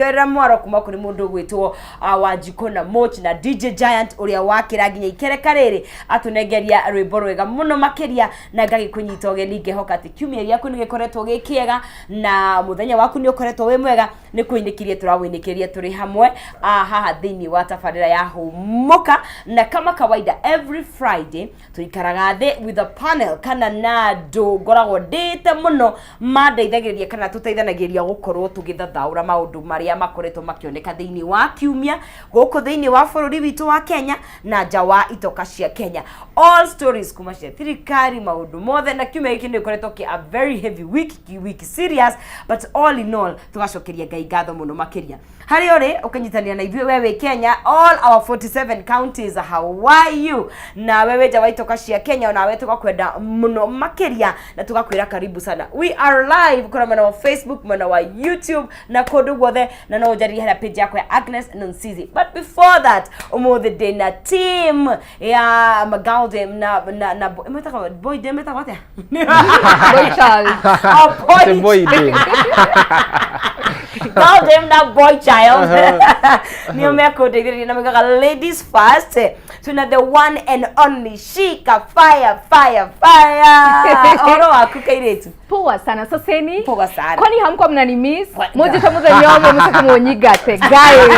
Ra mwaro kuma kũrĩ mũndũ ũgwĩtwo Wanjikũ na Moch na DJ Giant ũrĩa wakĩra nginya ikereka rĩrĩ atũnengeria rwĩmbo rwega mũno makĩria, na ngagĩkũnyita ũgeni. Ngehoka atĩ kiumia gĩaku nĩ gĩkoretwo gĩ kĩega na mũthenya waku nĩ ũkoretwo wĩ mwega. Nĩ kũinĩkĩria tũrawĩnĩkĩria tũrĩ hamwe haha thĩinĩ wa tabarĩra ya Hũmũka, na kama kawaida every Friday tuikaraga thĩ with a panel kana na andũ ngoragwo ndĩte mũno mandeithagĩrĩria kana tũteithanagĩrĩria gũkorwo tũgĩthathaũra maũndũ marĩa makoretwo makĩoneka thĩinĩ wa kiumia gũkũ thĩinĩ wa bũrũri witũ wa Kenya na nja wa itoka cia Kenya, all stories kuma cia thirikari, maũndũ mothe. Na kiumia gĩkĩ nĩ gĩkoretwo kĩ a very heavy week, week serious, but all in all tũgacokeria Ngai ngatho mũno makĩria. Harĩa ũrĩ ũkĩnyitanĩra na ithuĩ, we wĩ Kenya, all our 47 counties, how are you? Na we wĩ nja wa itoka cia Kenya, onawe tũgakwenda mũno makĩria na tũgakwĩra karibu sana. We are live kũrĩa mwena wa Facebook, mwena wa YouTube na kũndũ guothe, na no ũnjarĩrie harĩa page yakwa ya Agnes Nonsizi. But before that, ũmũthĩ ndĩna team ya Magaldem na metagwo boy dem, metagwo atĩa? Boy child. Oh, boy. Ati boy day. Girl dem na boy child nio mekũndeithĩrĩria na maugaga ladies first. Tuna the one and only Shika Fire Fire Fire. Ũhoro waku, kairĩtu? Poa sana. Saseni. Poa sana. Kwani hamkuwa mnani miss? What? Mujita muthenya ũmwe mũcoke mũnyingate. Guys,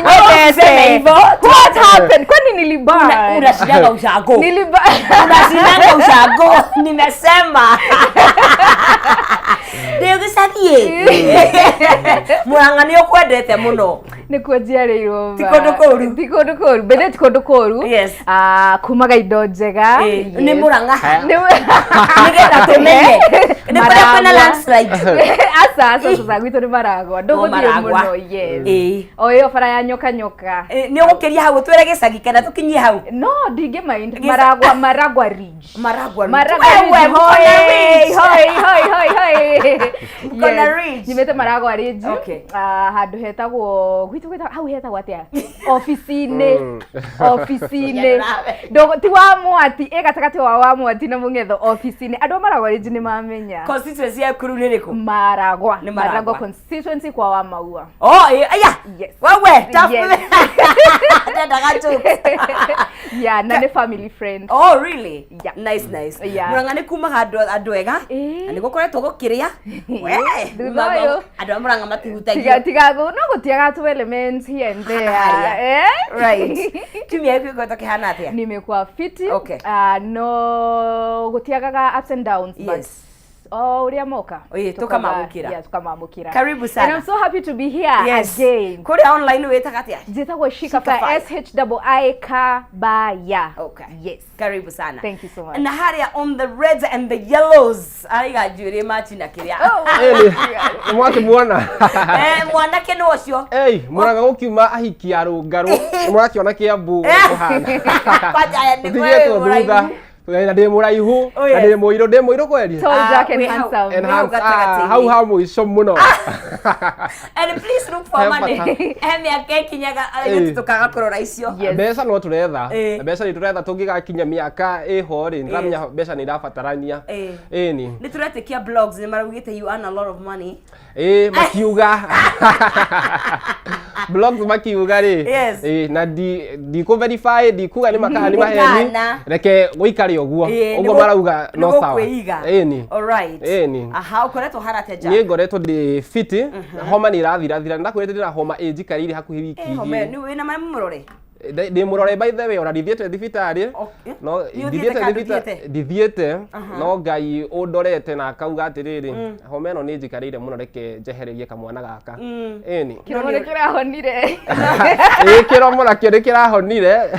Wewe sema hivyo. What happened? Kwani niliburn? Unashindaga ushago. Niliburn. Unashindaga ushago, nimesema ndĩgĩcarie Mũrang'a nĩ ũkwendete mũno. Nĩkuo njiarĩirwo. Ti kũndũ kũũru. Ti kũndũ kũũru. Mbere ti kũndũ kũũru. Ah, kumaga indo njega. Nĩ Mũrang'a? Nĩ Nĩgetha tũmenye nĩ kũrĩa kwĩna Maragwa. landslide. Aca, aca, sasa gwitũ nĩ Maragwa. Ndũgũthiĩ Maragwa. mũno, yes. Ĩĩ. O ĩyo bara ya nyoka nyoka. Nĩ ũgũkĩria hau ũtwĩre gĩcagi kana tũkinyie hau? No, ndingĩ mind. Maragwa, Maragwa Ridge. Maragwa. Maragwa Wewe, Ridge. Mkona Hoi, Ridge. hoi, hoi, hoi, hoi. Mkona Yes. Ridge. Nyumĩte Maragwa Ridge. Ah, handũ hetagwo gwitũ gwĩtagwo hau hetagwo atĩa? Obici-inĩ. Obici-inĩ. Ti wa Mwati, ĩ gatagatĩ wa Mwati na Mũng'etho obici-inĩ. Andũ a Maragwa Ridge nĩ mamenya. Constituency yaku rĩu nĩ rĩkũ? Maragwa. Nĩ Maragwa. Maragwa constituency kwa wa Maua. Oh, aya. Yes. Wewe, tough. Yes. Ndendaga jokes. Yeah, na nĩ family friend. Oh, really? Yeah. Nice, nice. Yeah. Murang'a nĩ kumaga andũ ega. Na nĩ gũkoretwo gũkĩrĩa. We, Thutha ũyũ. Andũ a Murang'a matihutagio. Tiga no gũtiaga tu elements here and there. Harĩa. Eh? Right. Kiumia gĩkĩ gĩkoretwo kĩhana atĩa? Nimekuwa fiti. Okay. No gũtiagaga ups and downs, but o ũrĩa moka. Ĩĩ, tũkamamũkĩra. Yeah, tukamamũkĩra. Karibu sana. And I'm so happy to be here again. Kũrĩa online wĩtaga atĩa? Njĩtagwo Shika Shika Fire, Fire. S H I I K B ya. Okay. Yes. Karibu sana. Thank you so much. Na harĩa on the reds and the yellows araiga njuĩrĩ machi na kĩrĩa. Oh. Ĩni, mwakĩmuona. Eh, mwanake nĩ ũcio. Ei, Mũrang'a gũkiuma ahiki a rũngarũ, mũrakĩona Kĩambu ũrĩa kũhana. Kwanja aya nĩ Tũtigĩtwo wewe thutha. mũraihu. Na ndĩ mũraihu, Oh, na yes. ndĩ mũirũ, ndĩ mũirũ kweri. Tall, Ah, dark and wĩ hau. handsome. And Hau hands- gatagatĩ-inĩ. ah, hau ha mũico mũno. And please look for He money. bata. He mĩaka ĩkinyaga Ĩĩ. tũkaga kũrora icio. Yes. Mbeca no tũretha. Ĩĩ. Mbeca nĩ tũretha tũngĩgakinya mĩaka ĩho rĩ, nĩndĩramenya mbeca nĩ irabatarania. Ĩĩ. Ĩni. Nĩ tũretĩkia blogs nĩ maraugĩte you earn a lot of money. Ĩĩ, makiuga blogs makiuga rĩ. Yes. Ĩĩ, na ndikũ verify, ndikuga nĩ makaha nĩ maheni. Ndũkana. Reke gũikare ũguo. Ĩĩ, Ũguo marauga no sawa. Nĩgũkwĩiga. Ĩni. Alright. Ĩni. Aha, ũkoretwo hana atĩa, Jack? Niĩ ngoretwo ndĩ fiti. Homa nĩ ĩrathirathira. Ndakwĩrĩte ndĩna homa ĩnjikarĩire hakuhĩ wiki Eh, homa igĩrĩ. nĩ wĩna maĩ mũrore? Ndĩ mũrore by the way, ona ndithiĩte thibitarĩ. Okay. No Nĩ ũthiĩte ndithiĩte kana thibitarĩ, ndũthiĩte? ndithiĩte, no Ngai ũndorete na akauga atĩrĩrĩ, homa ĩno nĩ njikarĩire mũno, reke njehererie kamwana gaka. Ĩni. Kĩromo nĩ kĩrahonire. Ĩĩ, kĩromo nakĩo nĩ kĩrahonire.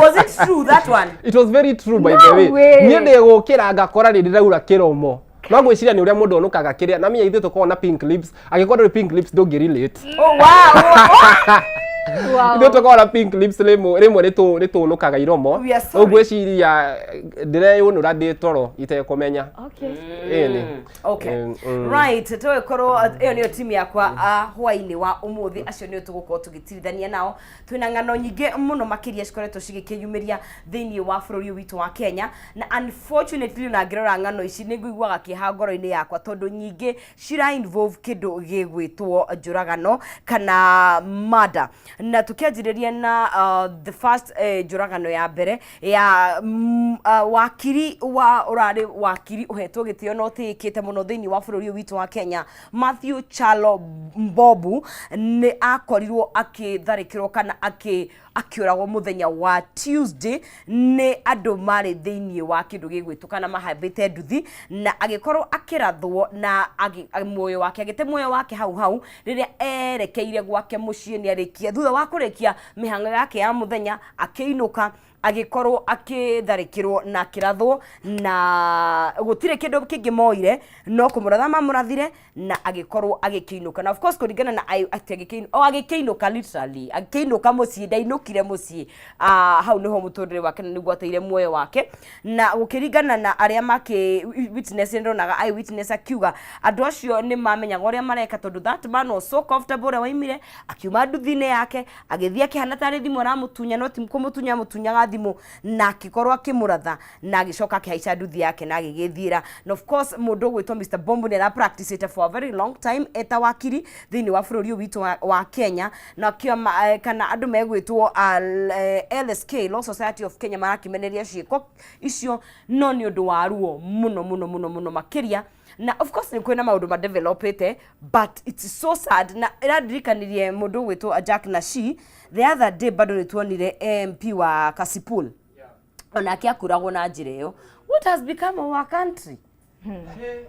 Was it true, that one? It was very true, by No the way. way. Niĩ ndĩgũkĩra ngakora nĩ ndĩraura kĩromo, no ngwĩciria nĩ ũrĩa mũndũ onũkaga kĩrĩa na menya ithuĩ tũkoragwo na pink lips. Angĩkorwo ndũrĩ pink lips, ndũngĩ relate. Oh wow. Oh. Ithuĩ tũkoragwo na pink lips, rĩmwe rĩmwe nĩtũnũkaga iromo. We are sorry. Rĩu ngwĩciria ndĩreyũnũra ndĩ toro itekũmenya. Ĩni. Okay. Right, tũgĩkorwo ĩyo nĩyo timu yakwa hwainĩ wa ũmũthĩ. Acio nĩo tũgũkorwo tũgĩtirithania nao. Twĩna ng'ano nyingĩ mũno makĩria cikoretwo cigĩkĩyumĩria thĩinĩ wa bũrũri ũyũ witũ wa Kenya, na unfortunately ona ngĩrora ng'ano ici nĩ ngũiguaga kĩeha ngoro-inĩ yakwa, tondũ nyingĩ cira involve kĩndũ gĩgwĩtwo njũragano kana murder. Na tũkĩanjĩrĩria na the first njũragano ya mbere ya wakiri wa ũrarĩ wakiri ũhetwo gĩtĩo na ũtĩĩkĩte mũno thĩinĩ wa bũrũri ũyũ witũ wa Kenya, Matthew Chalo Mbobu, nĩ akorirwo akĩtharĩkĩrwo kana akĩũragwo mũthenya wa Tuesday nĩ andũ marĩ thĩinĩ wa kĩndũ gĩgwĩtwo kana mahambĩte nduthi, na agĩkorwo akĩrathwo na muoyo wake, agĩte muoyo wake hau hau rĩrĩa erekeire gwake mũciĩ. Nĩ arĩkia, thutha wa kũrĩkia mĩhang'o yake ya mũthenya, akĩinũka, agĩkorwo akĩtharĩkĩrwo na akĩrathwo, na gũtirĩ kĩndũ kĩngĩ moire no kũmũratha mamũrathire, na agĩkorwo agĩkĩinũka. Na of course kũringana na atĩ o agĩkĩinũka, literally akĩinũka mũciĩ, ndainũkire mũciĩ. Hau nĩho mũtũrĩre wake na nĩguo ateire muoyo wake. Na gũkĩringana na arĩa makĩ witness, ndonaga eye witness akiuga andũ acio nĩ mamenyaga ũrĩa mareka, tondũ that man was so comfortable. Ũrĩa waimire akiuma nduthi-inĩ yake, agĩthiĩ akĩhana tarĩ thimũ aramũtunya, no ti kũmũtunya amũtunyaga thimũ, na akĩkorwo akĩmũratha, na agĩcoka akĩhaica nduthi yake na agĩgĩthiĩra. Na of course mũndũ ũgwĩtwo Mr Bombo nĩ ara practice for a very long time eta wakiri thĩinĩ wa bũrũri ũyũ witũ wa Kenya. Na kĩama kana andũ megwĩtwo LSK, Law Society of Kenya, marakĩmeneria ciĩko icio, no nĩ ũndũ wa ruo mũno mũno mũno mũno makĩria. Na of course nĩ kwĩna maũndũ madevelopĩte, but it's so sad. Na ĩrandirikanirie mũndũ ũgwĩtwo Jack Nashi. The other day bado nĩ tuonire MP wa Kasipul onake akuragwo na njĩra ĩyo. What has become of our country?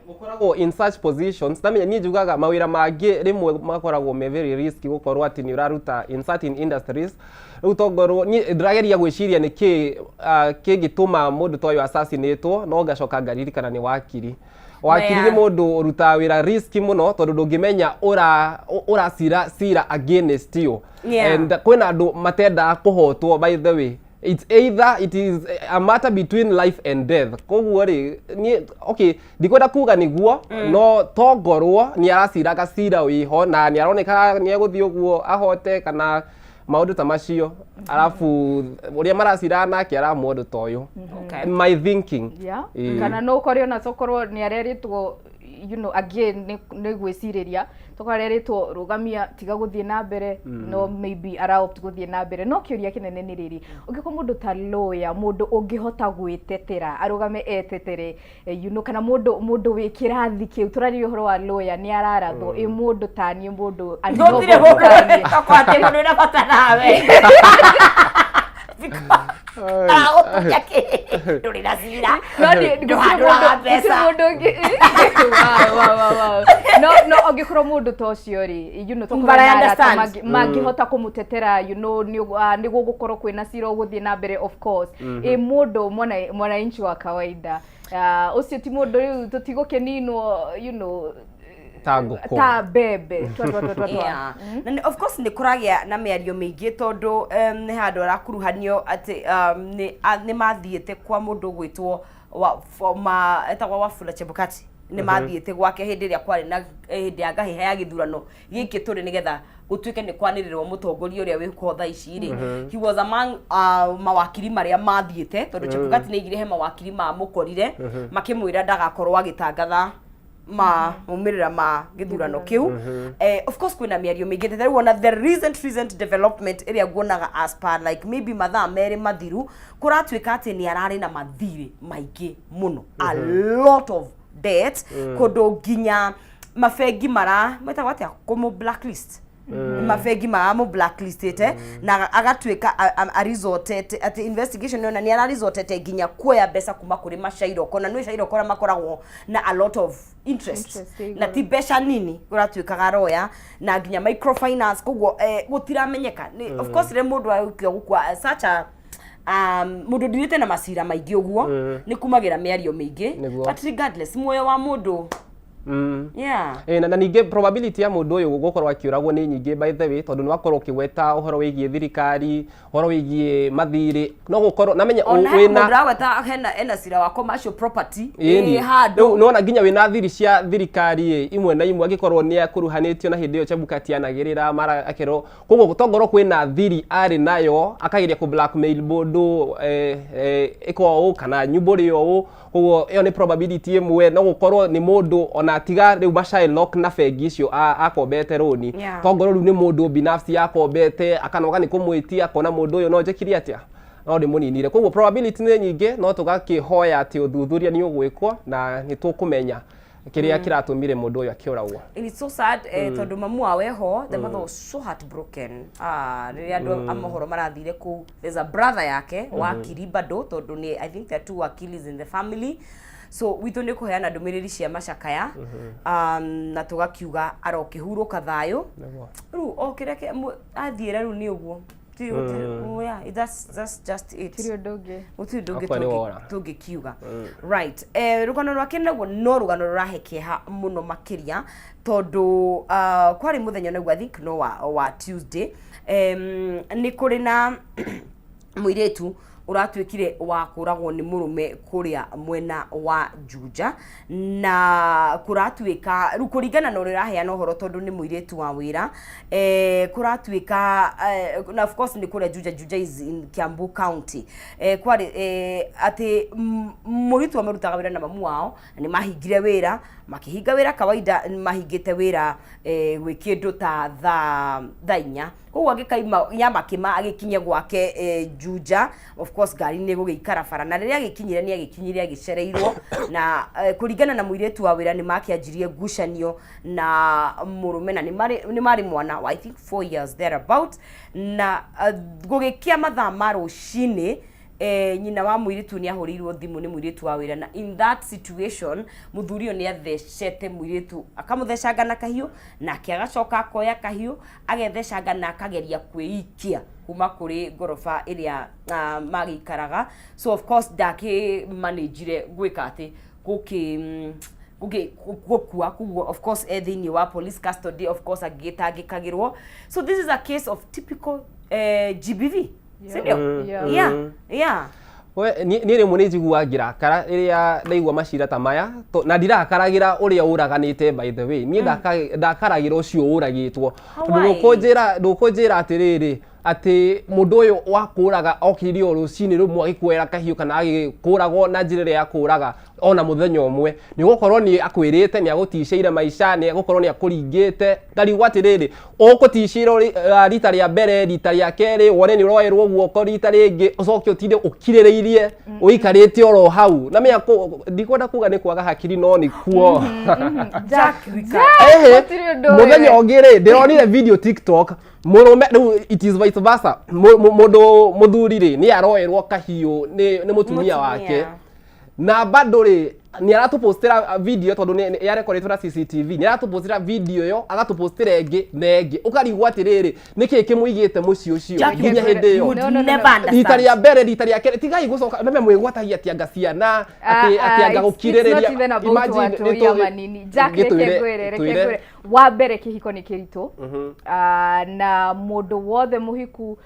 Gũkoragwo in such positions, namenya niĩ njugaga mawĩra mangĩ rĩmwe makoragwo me very risky, gũkorwo atĩ nĩ ũraruta in certain industries. Rĩu tongorwo niĩ ndĩrageria gwĩciria nĩ kĩ kĩngĩtũma mũndũ ta ũyũ assassinatwo, no ngacoka ngaririkana nĩ wakiri. Wakiri nĩ mũndũ ũrutaga wĩra risky mũno, tondũ ndũngĩmenya ũracira cira against you. And kwĩna andũ matendaga kũhotwo. By the way, it's either it is a matter between life and death. Koguo rĩ, niĩ okay, ndikwenda kuga nĩguo, no tongorwo nĩ araciraga cira wĩho na nĩ aroneka nĩ egũthiĩ ũguo ahote kana maũndũ ta macio, arabu ũrĩa maraciraga nake aramua ũndũ ta ũyũ. My thinking. Ĩĩ. Kana no ũkore ona tokorwo nĩ arerĩtwo, again nĩ gwĩcirĩria, tokorwo arerĩtwo rũgamia, tiga gũthiĩ na mbere, no maybe araopt gũthiĩ na mbere. No kĩũria kĩnene nĩ rĩrĩ, ũngĩkorwo mũndũ ta lawyer, mũndũ ũngĩhota gwĩtetera, arũgame etetere, kana mũndũ wĩ kĩrathi kĩu tũrarĩria ũhoro wa lawyer nĩ ararathwo, ĩ mũndũ ta niĩ, mũndũ gũtirĩ mũndũ ta niĩ. Mũndũ tokorwo atĩ mũndũ wĩna bata nawe aragũtunya kĩ ndũrĩ na cira. No gũtirĩ Ndũhandũraga mũndũ, gũtirĩ mbeca. Mũndũ ũngĩ. Wow. No angĩkorwo mũndũ ta ũcio rĩ, tokorwo But I na arata understand. mangĩhota kũmũtetera, nĩ gũgũkorwo kwĩna cira ũgũthiĩ na mbere, of course. Ĩ mũndũ mwananchi wa kawaida, ũcio ti mũndũ rĩu tũtigũkĩninwo ta ngũkũ, ta mbembe, twa twa twa twa twa. Yeah. Na of course nĩ kũragĩa na mĩario mĩingĩ, tondũ nĩ handũ arakuruhanio atĩ nĩ mathiĩte kwa mũndũ ũgwĩtwo etagwo Wafula Chebukati, nĩ mathiĩte gwake hĩndĩ ĩrĩa kwarĩ na hĩndĩ ya ngahĩha ya gĩthurano gĩkĩ tũrĩ, nĩgetha gũtuĩke nĩ kwanĩrĩrwo mũtongoria ũrĩa wĩkuo thaa ici rĩ. He was among mawakiri marĩa mathiĩte, tondũ Chebukati nĩ aigire he mawakiri mamũkorire makĩmwĩra ndagakorwo agĩtangatha ma maumĩrĩra ma gĩthurano kĩu. Of course kwĩna mĩario mĩingĩ. Rĩu ona the recent development ĩrĩa nguonaga as per like maybe mathaa 2 mathiru, kũratuĩka atĩ nĩ ararĩ na mathirĩ maingĩ mũno, a lot of debt, kũndũ nginya mabengi mara metagwo atĩa, kũmũ blacklist, mabengi maramũ blacklistĩte, na agatuĩka aresortete atĩ investigation yona nĩ araresortete nginya kuoya mbeca kuma kũrĩ macairoko, na nĩ cairoko arĩa makoragwo na a lot of interest, Interest ĩ na ti mbeca nini ũratuĩkaga aroya, na nginya microfinance. Koguo gũtiramenyeka. Of course rĩrĩa mũndũ agũkia gũkua such a mũndũ ndirĩte na macira maingĩ ũguo, nĩ kumagĩra mĩario mĩingĩ. Nĩguo. But regardless, muoyo wa mũndũ Yeah. Na ningĩ probability ya mũndũ ũyũ gũkorwo akĩũragwo nĩ nyingĩ, by the way, tondũ nĩ wakorwo ũkĩgweta ũhoro wĩgiĩ thirikari, ũhoro wĩgiĩ mathirĩ, no gũkorwo namenya Ona hena wĩna mũndũ ũragweta hena cira wa commercial property Ĩni. ĩ handũ. Rĩu nĩwona nginya wĩna thiri cia thirikari ĩ, imwe na imwe angĩkorwo nĩ akuruhanĩtio na hĩndĩ ĩyo Chebukati anagĩrĩra mara akerwo koguo tongorwo kwĩna thiri arĩ nayo akageria kũ blackmail mũndũ, ĩka ũũ kana nyumbũre ũũ. Koguo ĩyo nĩ probability ĩmwe. No gũkorwo nĩ mũndũ ona tiga rĩu ma Shylock na bengi icio akombete rũni, tongorwo rĩu nĩ mũndũ binafsi akombete akanoga nĩ kũmwĩtia, akona mũndũ ũyũ no njĩkire atĩa, no ndĩmũninire. Koguo probability nĩ nyingĩ, no tũgakĩhoya atĩ ũthuthuria nĩ ũgwĩkwo na nĩ tũkũmenya kĩrĩa kĩratũmire mũndũ ũyũ akĩũragwo. And it's so sad, tondũ mamu wao eho, the mother was so heartbroken. Ah, rĩrĩa andũ a mohoro marathire kũu, there's a brother yake wakiri bado, tondũ nĩ, I think there are two wakilis in the family, so witũ nĩ kũheana ndũmĩrĩri cia macakaya, na tũgakiuga arokĩhurũka thayũ. Rĩu o kĩrĩa athiĩra rĩu nĩ ũguo. Oh, yeah, that's just it. Tiri ũndũ ũngĩ. Gũtirĩ ũndũ ũngĩ Akwa nĩ wora. Tũngĩkiuga, right? Rũgano rwake naguo no rũgano rũrahe kĩeha mũno makĩria, tondũ kwarĩ mũthenya naguo, I think no wa Tuesday, nĩ kũrĩ na mũirĩtu ũratuĩkire wa kũragwo nĩ mũrũme kũrĩa mwena wa Juja, na kũratuĩka rĩu kũringana na ũrĩa ũraheana ũhoro, tondũ nĩ mũirĩtu wa wĩra, kũratuĩka, na of course nĩ kũrĩa Juja. Juja is in Kiambu County. Kwarĩ atĩ mũirĩtu amarutaga wĩra na mamu wao, na nĩ mahingire wĩra, makĩhinga wĩra kawaida, mahingĩte wĩra gwĩ kĩndũ ta thaa 4. Koguo agĩkaima nyamakĩma agĩkinya gwake, Juja, of course ngari nĩ gũgĩikara bara, na rĩrĩa agĩkinyire nĩ agĩkinyire agĩcereirwo, na kũringana na mũirĩtu wa wĩra nĩ makĩanjirie ngucanio na mũrũme, na nĩ marĩ mwana wa, I think, 4 years thereabout. Na gũgĩkĩa mathaa ma rũcinĩ, nyina wa mũirĩtu nĩ ahũrĩirwo thimũ nĩ mũirĩtu wa wĩra, na in that situation mũthuri ũyũ nĩ athecete mũirĩtu, akamũthecanga na kahiũ, nake agacoka akoya kahiũ agethecanga na akageria kwĩikia kuma kũrĩ ngoroba ĩrĩa magĩikaraga. So of course ndakĩmanĩnjire gwĩka atĩ gũkĩ gũkua. Koguo of course e thĩinĩ wa police custody, of course agĩtangĩkagĩrwo. So this is a case of typical GBV, sindio? Yeah. Yeah. We, niĩ rĩmwe nĩ njiguaga ngĩrakara rĩrĩa ndaigua macira ta maya, na ndirakaragĩra ũrĩa ũraganĩte, by the way. Niĩ ndakaragĩra ũcio ũragĩtwo, tondũ Why? ndũkũnjĩra atĩrĩrĩ, atĩ mũndũ ũyũ wa kũraga okĩrire o rũcinĩ rũmwe agĩkuoera kahiũ kana agĩkũragwo na njĩra ĩrĩa ya kũraga ona mũthenya ũmwe, nĩ gũkorwo nĩ akwĩrĩte nĩ agũticĩire maica, nĩ gũkorwo nĩ akũringĩte. Ngarigwo atĩrĩrĩ, ũgũticĩrwo rita rĩa mbere, rita rĩa kerĩ, wone nĩ ũroerwo guoko rita rĩngĩ, ũcoke ũtinde ũkirĩrĩirie ũikarĩte oro hau na menya ndikwenda kuga nĩ kwaga hakiri, no nĩ kuo. Jack, we can. Ehe, Gũtirĩ ũndũ mũthenya wewe. ũngĩ rĩ, ndĩronire video TikTok, mũrũme rĩu, it is vice versa. Mũndũ mũthuri rĩ, nĩ aroerwo kahiũ nĩ mũtumia wake, na bado rĩ nĩ aratũpostĩra video, tondũ nĩ yarekoretwo na CCTV. Nĩ aratũpostĩra video ĩyo, agatũpostĩra ĩngĩ na ĩngĩ. Ũkarigwo atĩrĩrĩ, nĩkĩ kĩmũigĩte mũciĩ ũcio Jack, nginya hĩndĩ ĩyo? would No, no, no, no. never understand. Rita rĩa mbere, rita rĩa kerĩ, tigai gũcoka name mwĩgwatagia atĩ anga ciana atĩ anga gũkirĩrĩria. It's not even about Imagine, watu ya manini. Jack, reke ngwĩre, reke ngwĩre, wa mbere kĩhiko nĩ kĩritũ. Ah, na mũndũ wothe mũhiku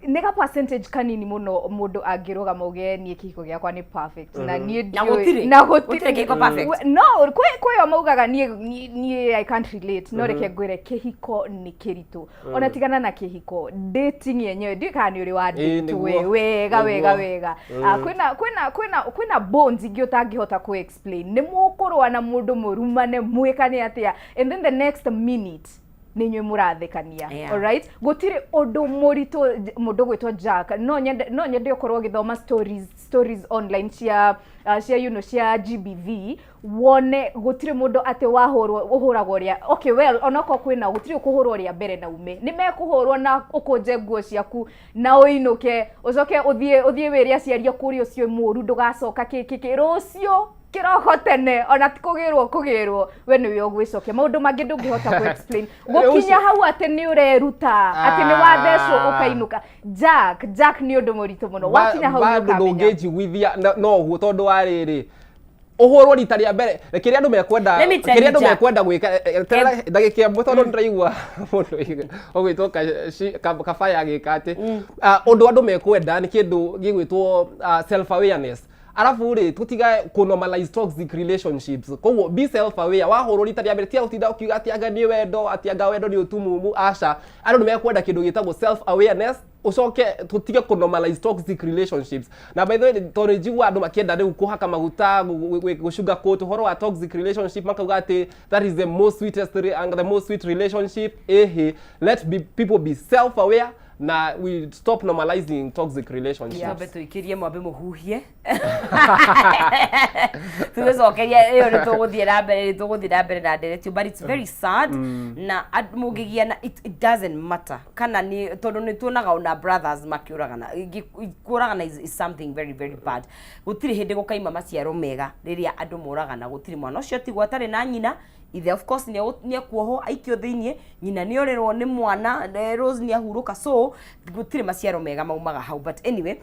nĩ ga percentage kanini mũno mũndũ angĩrũgama uge niĩ kĩhiko gĩakwa nĩ perfect, na niĩ Na ndiũĩ- gũtirĩ. Na Gũtirĩ kĩhiko perfect. No kwĩyo maugaga niĩ I can't relate, no reke ngwĩre, kĩhiko nĩ kĩritũ. Ona tigana na kĩhiko, dating yenyewe, ndiũĩ kana nĩ ũrĩ wa Ĩĩ, date nĩguo. we wega wega Nĩguo. wega. Ah, kwĩna bonds ingĩ ũtangĩhota kũ explain. Nĩ mũkũrũa na mũndũ, mũrumane, mwĩkane atĩa, and then the next minute nĩ inyuĩ mũrathekania. Alright, gũtirĩ ũndũ mũritũ. Mũndũ gwĩtwo Jack, no nyende ũkorwo ũgĩthoma stories online cia cia GBV, wone gũtirĩ mũndũ atĩ wahũrwo ũhũragwo rĩa, okay, well, onokorwo kwĩna, gũtirĩ ũkũhũrwo rĩa mbere na ume. Nĩ mekũhũrwo na ũkũnje nguo ciaku na ũinũke, ũcoke ũthiĩ wĩre aciari akũrie ũcio mũru ndũgacoka kĩ kĩ kĩ. Rũciũ kĩroko tene, ona ti kũgĩrwo kũgĩrwo, we nĩwe ũgwĩcokia. Maũndũ mangĩ ndũngĩhota kũ explain gũkinya hau atĩ nĩ ũreruta atĩ nĩ wathecwo ũkainũka. Jack, nĩ ũndũ mũritũ mũno. Wakinya hau nĩ Bado ũkamenya. Ndũngĩnjiguithia no ũguo, tondũ wa rĩrĩ, Ũhũrwo rita rĩa mbere, kĩrĩa andũ mekwenda, Let me tell kĩrĩa you, andũ Jack. mekwenda gwĩka, terera ndagĩka ĩmwe tondũ nĩndĩraigua mũndũ ũgwĩtwo Kabaya agĩka atĩ ũndũ andũ mekwenda nĩ kĩndũ gĩgwĩtwo self awareness. Arabu rĩ, tũtigae kũ normalize toxic relationships. Koguo be self aware. Wahũrwo rita rĩa mbere, tiga gũtinda ũkiuga atĩ anga nĩ wendo, atĩ anga wendo nĩ ũtumumu. Aca, andũ nĩ mekwenda kĩndũ gĩtagwo self awareness. Ucoke tutige ku normalize toxic relationships. Na by the way, tondũ njigua andũ makĩenda rĩu kũhaka maguta gũ sugar coat ũhoro wa toxic relationship, makauga atĩ that is the most sweetest and the most sweet relationship. Ehe, let be, people be self aware na we stop normalizing toxic relationships. Twambe tũikĩrie, mwambe mũhuhie, tũgĩcokeria ĩyo. Nĩ tũgũthiĩ na mbere, nĩ tũgũthiĩ na mbere na ndereti, but it's very sad na mũngĩgĩa na it doesn't matter kana nĩ tondũ nĩ tuonaga ona brothers makĩũragana. Kũragana is something very very bad. Gũtirĩ hĩndĩ gũkaima maciaro mega rĩrĩa andũ moragana. Gũtirĩ mwana ũcio atigwo atarĩ na nyina. Ithe of course nĩ ekuohwo aikio thĩiniĩ, nyina nĩ orĩrwo nĩ mwana, Rose nĩ ahurũka, so gũtirĩ maciaro mega maumaga hau. But anyway,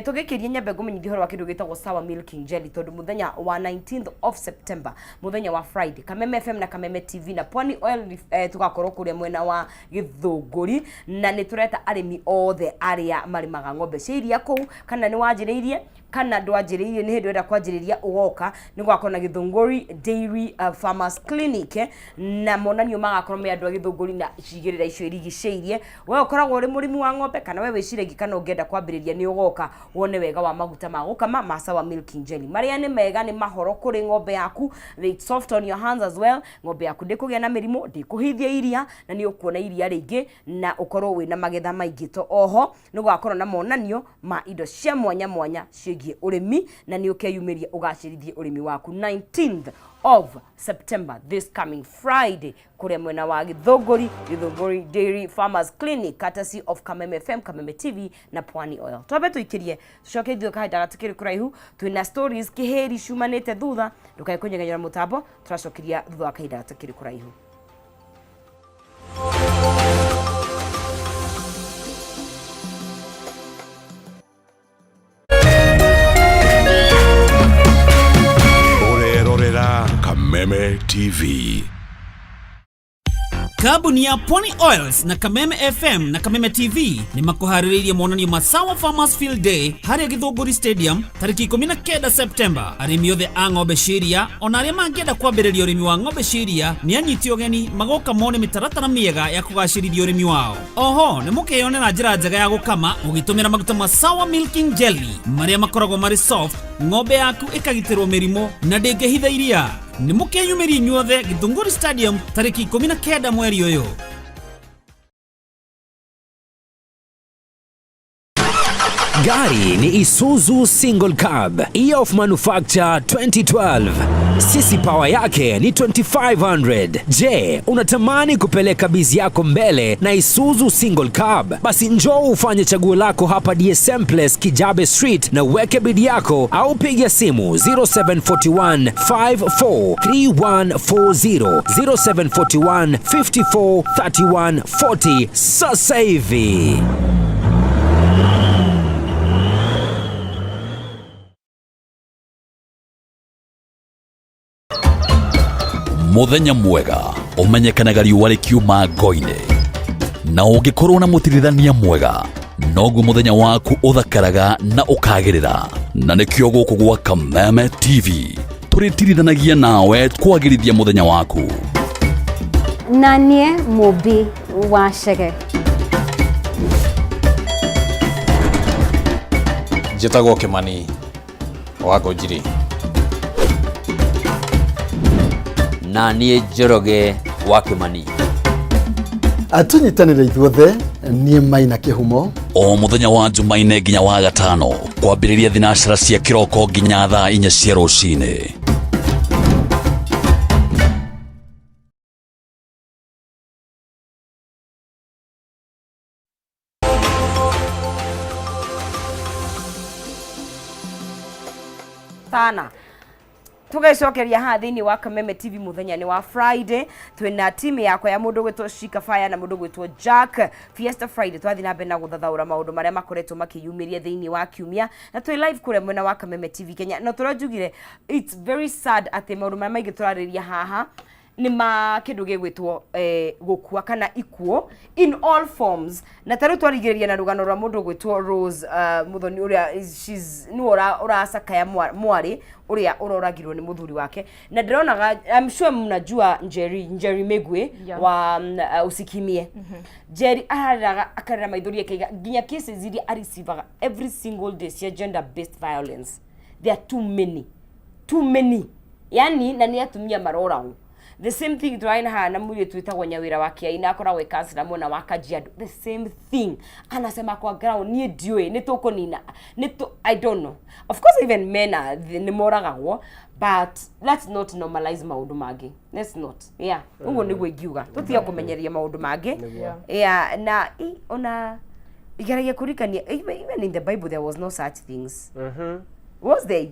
tũgĩkĩria nyambe ngũmenyithia ũhoro wa kĩndũ gĩtagwo Sour Milking Jelly, tondũ mũthenya wa 19th of September, mũthenya wa Friday, Kameme FM na Kameme TV na Pwani Oil tũgakorwo kũrĩa mwena wa Gĩthũngũri, na nĩ tũreta arĩmi othe arĩa marĩmaga ng'ombe cia iria kũu. Kana nĩ wanjĩrĩirie kana ndwanjĩrĩirie, nĩ hĩndĩ ũrenda kwanjĩrĩria, ũgoka nĩ gũgakorwo na Gĩthũngũri Dairy Farmers Clinic, na monanio magakorwo me andũ a Gĩthũngũri na cigĩrĩra icio irigicĩirie. We ũkoragwo ũrĩ mũrĩmi wa ng'ombe kana we wĩciragia kana ũngĩenda kwambĩrĩria, nĩ ũgoka wone wega wa maguta ma gũkama ma Sour Milking Jelly, marĩa nĩ mega, nĩ mahoro kũrĩ ng'ombe yaku. It's soft on your hands as well. Ng'ombe yaku ndĩkũgĩa na mĩrimũ, ndĩkũhithia iria, na nĩ ũkuona iria rĩingĩ na ũkorwo wĩna magetha maingĩ. To oho nĩ gũgakorwo na monanio ma indo cia mwanya mwanya ciĩgiĩ ũrĩmi, na nĩ ũkeyumĩria ũgacĩrithie ũrĩmi waku 19th of September, this coming Friday, kũrĩa mwena wa Gĩthũngũri, Gĩthũngũri Dairy Farmers Clinic, courtesy of Kameme FM, Kameme TV na Pwani Oil. Twambe tũikĩrie, tũcoke ithuĩ kahinda gatikĩrĩ kũraihu, twĩna stories kĩhĩri ciumanĩte thutha. Ndũkae kũnyegenyera mũtambo, tũracokeria thutha wa kahinda gatakĩrĩ kũraihu. Ũrerorera Kameme TV. Kambuni ya Pwani Oils na Kameme FM na Kameme TV nĩ makũharĩrĩirie monanio ma Sawa Farmers Field Day harĩa Gĩthũngũri Stadium tarĩki 19 September. Arĩmi othe a ng'ombe cia iria ona arĩa mangĩenda kwambĩrĩria ũrĩmi wa ng'ombe cia iria nĩ anyiti ũgeni magoka mone mĩtaratara mĩega ya kũgacĩrithia ũrĩmi wao. Oho nĩ mũkeyonera njĩra njega ya gũkama ũgĩtũmĩra maguta ma Sawa Milking Jelly marĩa makoragwo marĩ soft, ng'ombe yaku ĩkagitĩrwo mĩrimũ na ndĩngĩhitha iria. Nĩ mũkeyumĩria inyuothe Gĩthũngũri Stadium tarĩki 19 mweri ũyũ. Gari ni Isuzu Single Cab, Year of Manufacture 2012. Sisi power yake ni 2500. Je, unatamani kupeleka bizi yako mbele na Isuzu Single Cab? Basi njoo ufanye chaguo lako hapa DSM Place, Kijabe Street, na uweke bidi yako au piga simu 0741 543140, 0741 54 31 40 sasa hivi. Muthenya mwega ũmenyekanaga riũa rĩkiuma ngo-inĩ, na ũngĩkorwo na mũtirithania mwega noguo mũthenya waku ũthakaraga na ũkagĩrĩra. Na nĩkĩo gũkũ gwa Kameme TV tũrĩtirithanagia nawe kwagĩrithia mũthenya waku. Na niĩ Mũmbi wa Chege. Njĩtagwo Kĩmani wa Ngũnjiri. Na niĩ Njoroge wa Kĩmani. Tũnyitanĩre ithuothe, niĩ Maina Kĩhumo. O mũthenya wa Jumaine nginya wa gatano, kwambĩrĩria thinacara cia kĩroko nginya thaa 4 cia rũcinĩ. Sana. Tũgecokeria haha thĩinĩ wa Kameme TV mũthenya nĩ wa Friday. Twĩna timu yakwa ya mũndũ gwĩtwo Shika Fire na mũndũ gwĩtwo Jack Fiesta Friday. Twathiĩ na mbere na gũthathaũra maũndũ marĩa makoretwo makĩyumĩria thĩinĩ wa kiumia na twĩ live kũrĩa mwena wa Kameme TV Kenya. Na tũrĩa njugire, it's very sad atĩ maũndũ marĩa maingĩ tũrarĩrĩria haha nĩ ma kĩndũ gĩgwĩtwo gũkua kana ikuũ in all forms. Na ta rĩu twarigĩrĩria na rũgano rwa mũndũ ũgwĩtwo Rose Muthoni ũrĩa she's nĩwe ũracakaya mwarĩ ũrĩa ũroragirwo nĩ mũthuri wake. Na ndĩronaga, I'm sure mnajua Njeri Migwi wa Usikimie. Njeri ararĩraga akarĩra maithori akaiga nginya cases iria areceivaga every single day cia gender based violence, there are too many, too many, yani na nĩ atumia maroragwo. The same thing tũrarĩ na haha na mũirĩtu wĩtagwo Nyawĩra wa Kĩai na akoragwo e councillor mwena wa Kajiado, the same thing anasema kwa ground, niĩ ndiũĩ nĩ tũkũnina nĩ tũ, I don't know. Of course even men are nĩ moragagwo, but let's not normalize maũndũ mangĩ, let's not, yeah, ũguo nĩguo ingiuga, tũtige kũmenyeria maũndũ mangĩ, yeah. Na ona igeragia kũririkania, even in the Bible there was no such things, was there?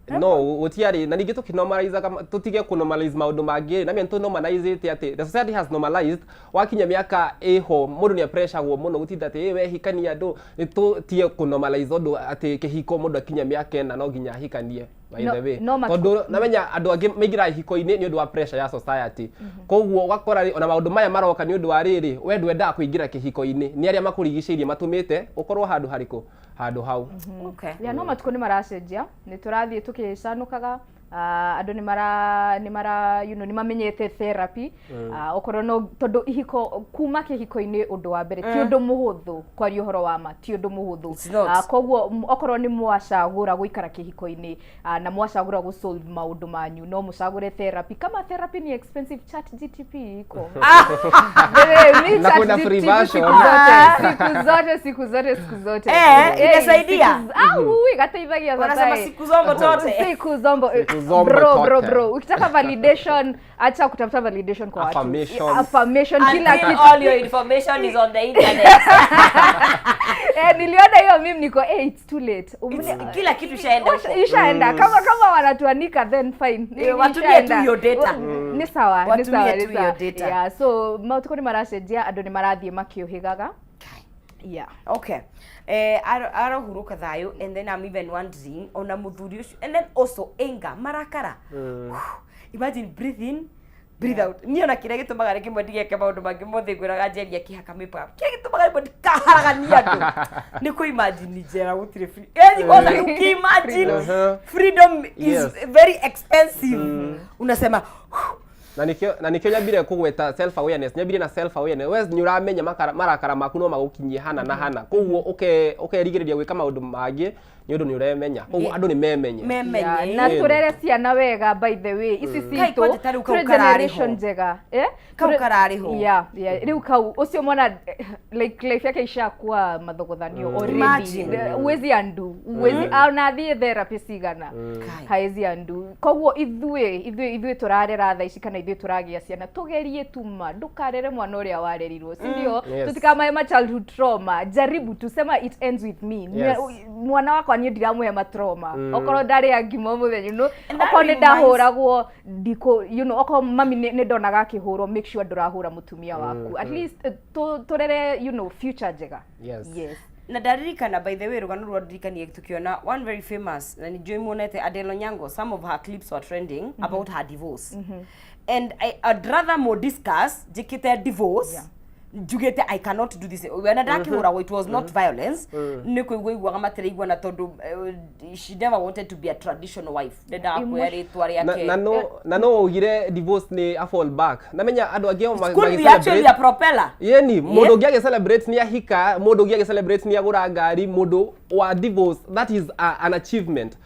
No, gũtiarĩ. Na ningĩ tũkĩnormalize, tũtige kũnormalize maũndũ mangĩ na mĩen tũnormalizĩte atĩ the society has normalized wakinya mĩaka ĩho mũndũ nĩ apreshagwo mũno gũtinda atĩ, "Ĩ, we hikania andũ." Nĩ tũtige kũnormalize ũndũ atĩ kĩhiko mũndũ akinya mĩaka ĩna no nginya ahikanie, by the way. No tondũ namenya andũ angĩ maingĩraga ihiko-inĩ nĩ ũndũ wa pressure ya society. Koguo ũgakora ona maũndũ maya maroka nĩ ũndũ wa rĩrĩ, we ndwendaga kũingĩra kĩhiko-inĩ, nĩ arĩa makũrigicĩirie matũmĩte ũkorwo handũ harĩkũ, handũ hau. Ya, no matukũ nĩ maracenjia, nĩ tũrathiĩ tũkĩcanũkaga. Andũ nĩ mara nĩ mamenyete therapy. Okorwo no tondũ ihiko, kuma kĩhiko-inĩ, ũndũ wa mbere ti ũndũ mũhũthũ, kwaria ũhoro wa ma ti ũndũ mũhũthũ. It's not. Koguo okorwo nĩ mwacagũra gũikara kĩhiko-inĩ na mwacagũra gũ solve maũndũ manyu, no mũcagũre therapy. Kama therapy ni expensive, Chat GTP iko. Wewe, mi Na kuna Chat free GTP version. siku zote, siku zote, siku zote, siku zote. Inasaidia? Igateithagia. Wanasema sasa, siku zombo tote. Siku zombo. Siku zombo Bro, bro, tote. bro, ukitaka validation, acha kutafuta validation kwa watu. Affirmations. Affirmation, kila Until kitu. all your information is on the internet. Niliona hiyo mimi niko, it's too late. Kila kitu ishaenda huko. Ishaenda. Kama wanatuanika, then fine. Watumie tu Ishaenda. hiyo data. Nĩ sawa, nĩ Watumie sawa, tu nĩ hiyo sawa. data. Yeah, so matukũ nĩ maracenjia, andũ nĩ marathiĩ makĩũhĩgaga, yeah. Okay, arohurũka thayũ. And then I'm even wondering ona mũthuri ũcio, and then also anger, marakara. Imagine, breathe in, breathe out. Niĩ ona kĩrĩa gĩtũmaga rĩngĩ mwe ndigeke maũndũ mangĩ mothe, ngwĩraga njeria kĩhaka mĩpaka, kĩrĩa gĩtũmaga rĩmwe ndikaharagania andũ nĩ kũ imagine njera gũtirĩ free. Yani kwanza ukiimagine freedom is very expensive, unasema Na nikĩo nyambire kũgweta self awareness, nyambire na self awareness. We nĩ ũramenya marakara maku no magũkinyie hana na hana, koguo ũkerigĩrĩria gwĩka maũndũ mangĩ nĩ ũndũ nĩ ũremenya. Koguo andũ nĩ memenye. Memenye. Yeah, na tũrere ciana wega, by the way, ici Kai, citũ kwanja ta rĩu kau tũrĩ kararĩ ho. generation njega, eh? Kau kararĩ ho. Yeah, rĩu kau ũcio mwana, like life yake ishakuwa mathogothanio already. Imagine. Huwezi undo, huwezi, ona athiĩ therapy cigana, Kai. haezi undo. Koguo ithuĩ tũrarera thaa ici kana ithuĩ tũragĩa ciana, tũgerie tuma ndũkarere mwana ũrĩa warerirwo, si ndio? Yes. Tutikamae ma childhood trauma. Jaribu tusema, "It ends with me." Mwana wakwa niĩ ndiramũhe ma trauma. Okorwo ndarĩa ngima mũthenya, And that okorwo nĩ reminds- ndahũragwo ndikũ, okorwo mami nĩ ndonaga akĩhũrwo, make sure ndũrahũra mũtumia waku. At least tũrere future njega. Yes. Na ndaririkana, by the way, rũgano rwa ndirikanie tukiona one very famous, na nĩnjũĩ muonete Adele Onyango, some of her clips were trending about her divorce, and I'd rather more discuss njĩkĩte divorce, njugĩte I cannot do this. Wena ndakĩhũragwo, it was not violence, nĩ kũigua iguaga matiraiguana tondũ she never wanted to be a traditional wife, ndendaga kuoya rĩtwa rĩake. Na no ugire divorce nĩ a fall back. Namenya andũ angĩ o Could be actually a propeller. Yeni mũndũ ũngĩ agĩ-celebrate nĩ ahika, mũndũ ũngĩ agĩ-celebrate nĩ agũra ngari, mũndũ wa divorce, that is an achievement.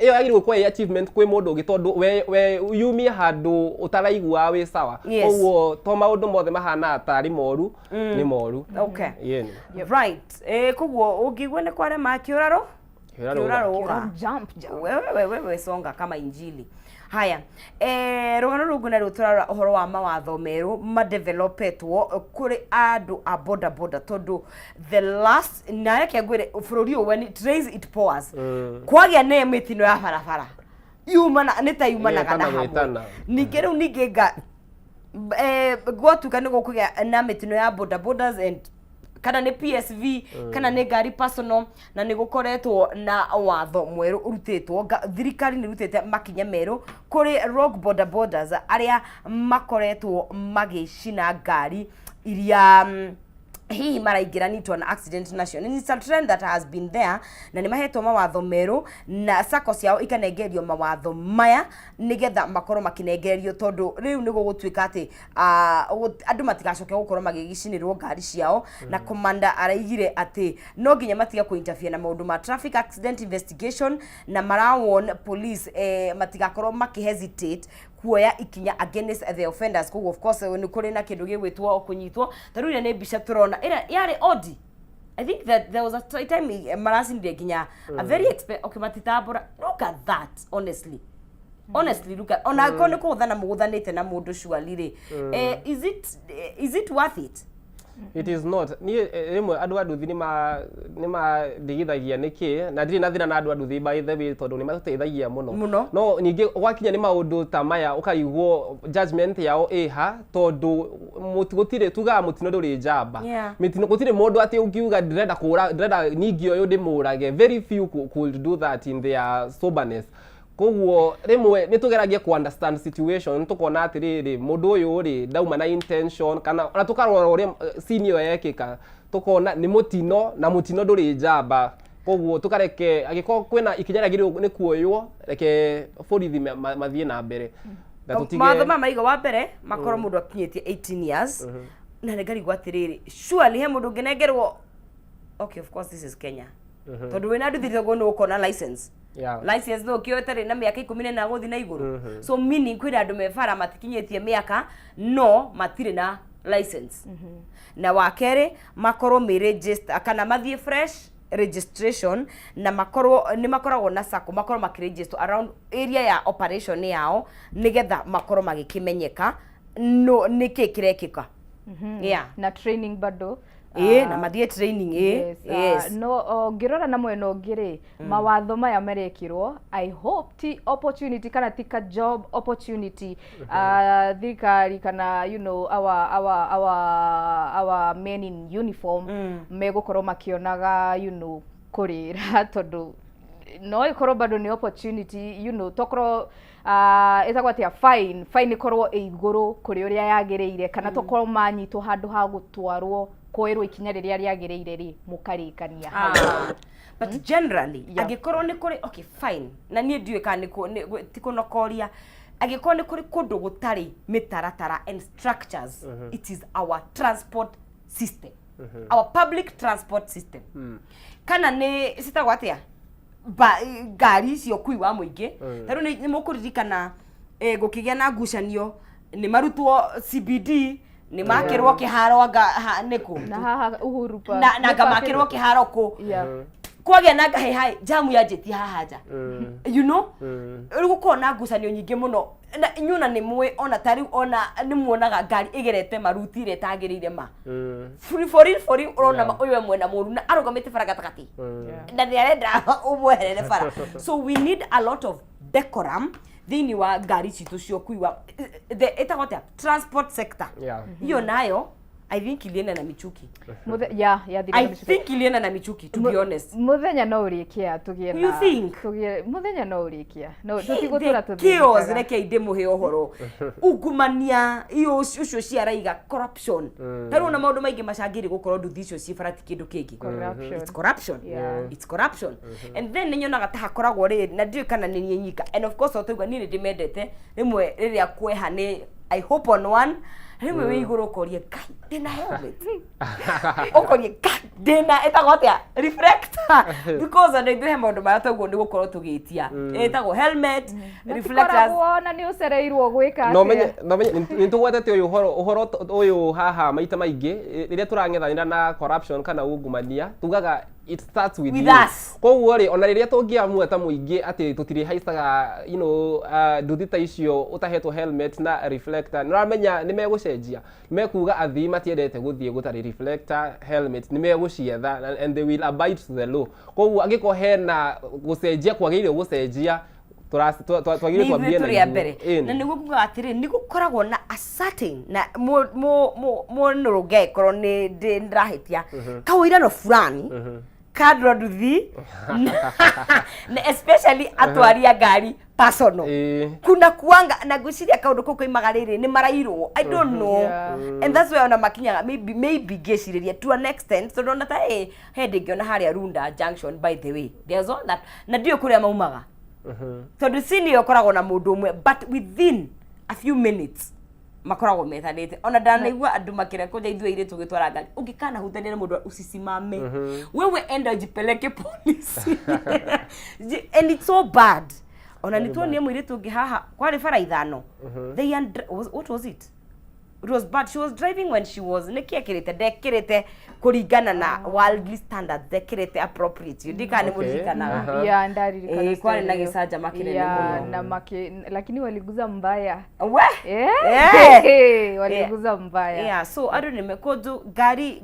Ĩyo yagĩrĩirwo gũkorwo ĩ achievement kwĩ mũndũ ũngĩ, tondũ we yumie handũ ũtaraigua wĩ sawa. Koguo to maũndũ mothe mahana tarĩ moru nĩ moru. Yeni. Right, koguo ũngĩigua nĩ kwarema, kĩũrarũ. Kĩũrarũga. Kĩũrarũga. Jump, jump. Wewe songa kama injili. Haya, rũgano rũngĩ naruo tũrarora ũhoro wa mawatho merũ madevelopetwo kũrĩ andũ a boda boda, tondũ the last, na reke ngwĩre, bũrũri ũyũ, when it rains it pours. Kwagĩa nĩ mĩtino ya barabara. Yumana nĩ ta yumanaga na Ĩgetana hamwe. gwĩtana. Ningĩ rĩu ningĩ nga gwatuĩka nĩ gũkũgĩa na mĩtino ya boda bodas and kana nĩ PSV kana nĩ ngari personal, na nĩ gũkoretwo na watho mwerũ ũrutĩtwo. Thirikari nĩ ĩrutĩte makinya merũ kũrĩ rogue boda bodas arĩa makoretwo magĩcina ngari iria hihi maraingĩra into an accident nacio. And it's a trend that has been there, na nĩ mahetwo mawatho merũ na sacco ciao ikanengerio mawatho maya nĩgetha makorwo makĩnengererio, tondũ rĩu nĩ gũgũtuĩka atĩ andũ matigacoke gũkorwo magĩgĩcinĩrwo ngari ciao. Na commander araigire atĩ no nginya matige kũ-interfere na maũndũ ma traffic accident investigation, na marawon police matigakorwo makĩ-hesitate kuoya ikinya against the offenders. Koguo of course nĩ kũrĩ na kĩndũ gĩgwĩtwo kũnyitwo. Ta rĩu ĩrĩa nĩ mbica tũrona ĩrĩa yarĩ Audi. I think that there was a time maracinire nginya a very okay, matitambũra. Look at that, honestly, honestly, look at ona mm. nĩ kũgũthana mũgũthanĩte na mũndũ surely rĩ, is it worth it? It is not. Niĩ rĩmwe andũ a nduthi nĩ mandigithagia nĩkĩ, na ndirĩ na thĩna na andũ a nduthi, by the way, tondũ nĩ matũteithagia mũno. Mũno. No ningĩ gwakinya nĩ maũndũ ta maya, ũkarigwo judgment yao ĩha, tondũ gũtirĩ tugaga mũtino ndũrĩ njamba. Mĩtino gũtirĩ mũndũ atĩ ũngiuga ndĩrenda kũra, ndĩrenda ningi ũyũ ndĩmũrage. Very few could do that in their soberness. Koguo rĩmwe nĩ tũgeragia ku understand situation, tũkona atĩrĩrĩ, mũndũ ũyũ rĩ ndauma na intention, kana ona tũkarora ũrĩa scene ĩyo yekĩka, tũkona nĩ mũtino, na mũtino ndũrĩ njamba. Koguo tũkareke angĩkorwo kwĩna ikinya rĩagĩrĩirwo nĩ kuoywo, reke borithi mathiĩ na mbere na tũtige. Mawatho maya maiga wa mbere makorwo mũndũ akinyĩtie 18 years, na nĩ ngarigwo atĩrĩrĩ, surely he mũndũ ũngĩnengerwo? Okay, of course this is Kenya, tondũ wĩna nduthi toguo nĩ ũkona license. License no kĩo ĩtarĩ na mĩaka 14 gũthiĩ na igũrũ, so meaning kwĩna andũ me bara matikinyĩtie mĩaka no matirĩ na license. Na wa kerĩ, makorwo me register kana mathiĩ fresh registration, na makorwo nĩ makoragwo na sacco, makorwo makĩregister around area ya operation yao, nĩgetha makorwo magĩkĩmenyeka no nĩkĩ kĩrekĩka, yeah. Na training bado. Ĩ, na mathiĩ training, ĩ. Yes, no ngĩrora na mwena ũngĩ rĩ, mawatho maya marekĩrwo, I hope ti opportunity kana ti ka job opportunity, thirikari kana our men in uniform megũkorwo makĩonaga kũrĩra, tondũ no ĩkorwo bado nĩ opportunity tokorwo ĩtagwo atĩa, fine ĩkorwo ĩ igũrũ kũrĩ ũrĩa yagĩrĩire, kana tokorwo manyitwo handũ ha gũtwarwo kuoerwo ikinya rĩrĩa rĩagĩrĩire rĩ, mũkarĩkania hau. Ah. But generally, angĩkorwo nĩ kũrĩ, okay, fine, na niĩ ndiũĩ kana ti kũnokoria, angĩkorwo nĩ kũrĩ kũndũ gũtarĩ mĩtaratara and structures, it is our transport system, our public transport system, kana nĩ citagwo atĩa, ngari icio ũkui wa mũingĩ. Ta rĩu nĩ mũkũririkana gũkĩgĩa na ngucanio nĩ marutwo CBD, nĩ makĩrwo kĩharo anga nĩkũ? Na haha Uhuru Park. Na anga makĩrwo kĩharo kũ? Kwagĩa na ngahe hai jamu yanjĩtie haha nja, rĩu gũkorwo na ngucanio nyingĩ mũno, na inyuĩ ona nĩ mũĩ, ona ta rĩu ona nĩ muonaga ngari ĩgerete maruti ĩrĩa ĩtagĩrĩire ma free for real, for real, ũrona ma ũyũ e mwena mũru na arũgamĩte bara gatagatĩ na nĩ arenda ũmweherere bara. So we need a lot of decorum thĩinĩ wa ngari citũ cia ũkui wa the ĩtagwo atĩa, transport sector. Hiyo nayo I think ilienda na Michuki. Ya yathira I na Michuki. think ilienda na Michuki, to be honest. Muthenya no ũrĩkia tũgĩe na You think? tũgĩe muthenya no ũrĩkia no tũtigũtũra. The chaos, reke ndĩmũhe ũhoro, ungumania iyo ũcio ciaraiga corruption. Ta rĩu ona maũndũ maingĩ macangĩire gũkorwo nduthi icio ciĩ bara ti kĩndũ kĩngĩ. Corruption. It's corruption. It's corruption. And then nĩ nyonaga ta hakoragwo rĩrĩ, na ndiũĩ kana nĩ niĩ nyika, and of course o tauga niĩ nĩ ndĩmendete, rĩmwe rĩrĩa kweha nĩ I hope on one, rĩmwe wĩ igũrũ ũkoria, "Ngai, ndĩna helmet?" Ũkoria, "Ngai, ndĩna ĩtagwo atĩa, reflector?" Because ona ithuĩ he maũndũ marĩa taguo nĩ gũkorwo tũgĩtia, ĩtagwo helmet, reflectors. Matikoragwo na nĩ ũcereirwo gwĩka No menye atĩa? No menye nĩ tũgwetete ũyũ ũhoro ũyũ haha maita maingĩ rĩrĩa tũrang'ethanĩra na corruption kana ungumania, tugaga it starts with With you. us. Koguo rĩ, ona rĩrĩa tũngĩamua ta mũingĩ atĩ tũtirĩhaicaga nduthi ta icio ũtahetwo helmet na reflector, nĩ ũramenya nĩ megũcenjia, mekuga athii matiendete gũthiĩ gũtarĩ reflector, helmet, nĩ megũcietha and they will abide to the law. Koguo angĩkorwo hena gũcenjia kwagĩrĩire gũcenjia, Twagĩrĩirwo Nĩ twambie ithuĩ na tũrĩ a ithuĩ. mbere. Ĩni. Na nĩguo kuga atĩrĩ, nĩ gũkoragwo na a certain na mũnũrũnge ĩkorwo nĩ ndĩrahĩtia, kawĩirano fulani kandå nduthi na especially atwari a ngari personal. Kuna kuanga na ngwĩciria kaũndũ kau koimaga rĩrĩ nĩ marairwo, I don't know. And that's why ona makinyaga maybe ngĩcirĩria to an extent, tondũ ona ta he ndĩngĩona harĩa Runda Junction, by the way, there's all that na ndiũĩ kũrĩa maumaga, tondũ scene ĩyo ĩkoragwo na mũndũ ũmwe, but within a few minutes makoragwo metanĩte. Ona ndanaigua andũ makĩrekũnja ithuĩ airĩtu gĩtwara ngari, ũngĩkanahutania na mũndũ usisimame, wewe enda ujipeleke polisi. And it's so bad. Ona nĩ tuonie mũirĩtu ũngĩ haha kwarĩ bara ithano. They what was it? It was bad. She was driving when she was nĩkĩ ekĩrĩte, ndekĩrĩte kũringana na worldly standards, ndekĩrĩte appropriate. Ndikana nĩ mũririkanaga? Yeah, ndaririkana Kwarĩ na story hiyo. gĩcanjama kĩnene Yeah, mũno. Na lakini waliguza mbaya. We. Waliguza mbaya. Yeah, so andũ nĩ kũndũ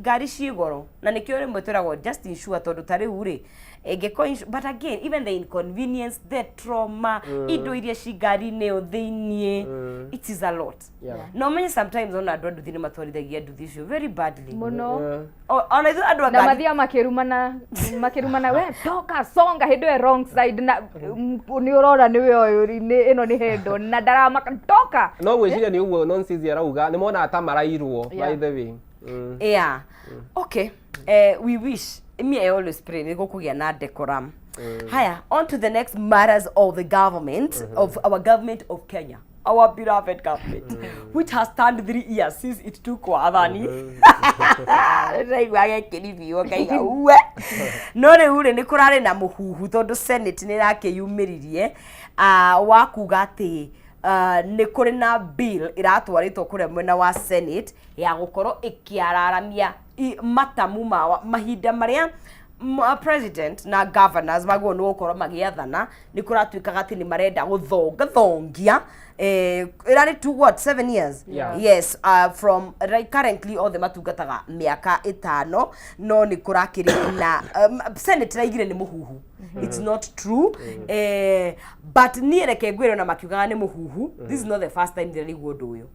ngari ciĩ goro na nĩkĩo rĩmwe twĩragwo just insure, tondũ ta rĩu rĩ ĩngĩkorwo but again, even the inconvenience, the trauma, indo iria ci ngari-inĩ ĩyo thĩiniĩ, it is a lot. Na ũmenye sometimes ona andũ a nduthi nĩ matwarithagia nduthi icio very badly. Mũno. Ona ithuĩ andũ a Na ngari mathiaga makĩrumana, "We toka, songa," hĩndĩ ĩyo wrong side na nĩ ũrona nĩwe ũyũ ĩno nĩ hendo na ndaramaka toka. No gwĩciria nĩ ũguo Nonsizi arauga, nĩ monaga ta marairwo, by the way. Yeah, okay, we wish, me, I always pray nĩ gũkũgĩa na decorum. Haya, on to the next matters of the government of our government of Kenya, our beloved government, which has turned 3 years since it took wathani. Ndaigua gekĩribio ngaiga uwe no rĩu rĩ nĩ kũrarĩ na mũhuhu, tondũ Senate nĩ ĩrakĩyumĩririe wa kuga atĩ nĩ kũrĩ na bill ĩratwarĩtwo kũrĩa mwena wa Senate ya gũkorwo ĩkĩararamia matamu ma mahinda marĩa president na governors magwo nĩ gũkorwo magĩathana. Nĩ kũratuĩkaga atĩ nĩ marenda gũthongathongia ĩrarĩ to what, 7 years? Yeah. Yes, from right, currently othe matungataga mĩaka 5, no nĩ kũrakĩrĩ na Senate raigire nĩ mũhuhu, it's not true. But niĩ reke ngwĩre, ona makiugaga nĩ mũhuhu, this is not the first time ndĩraigua ũndũ ũyũ.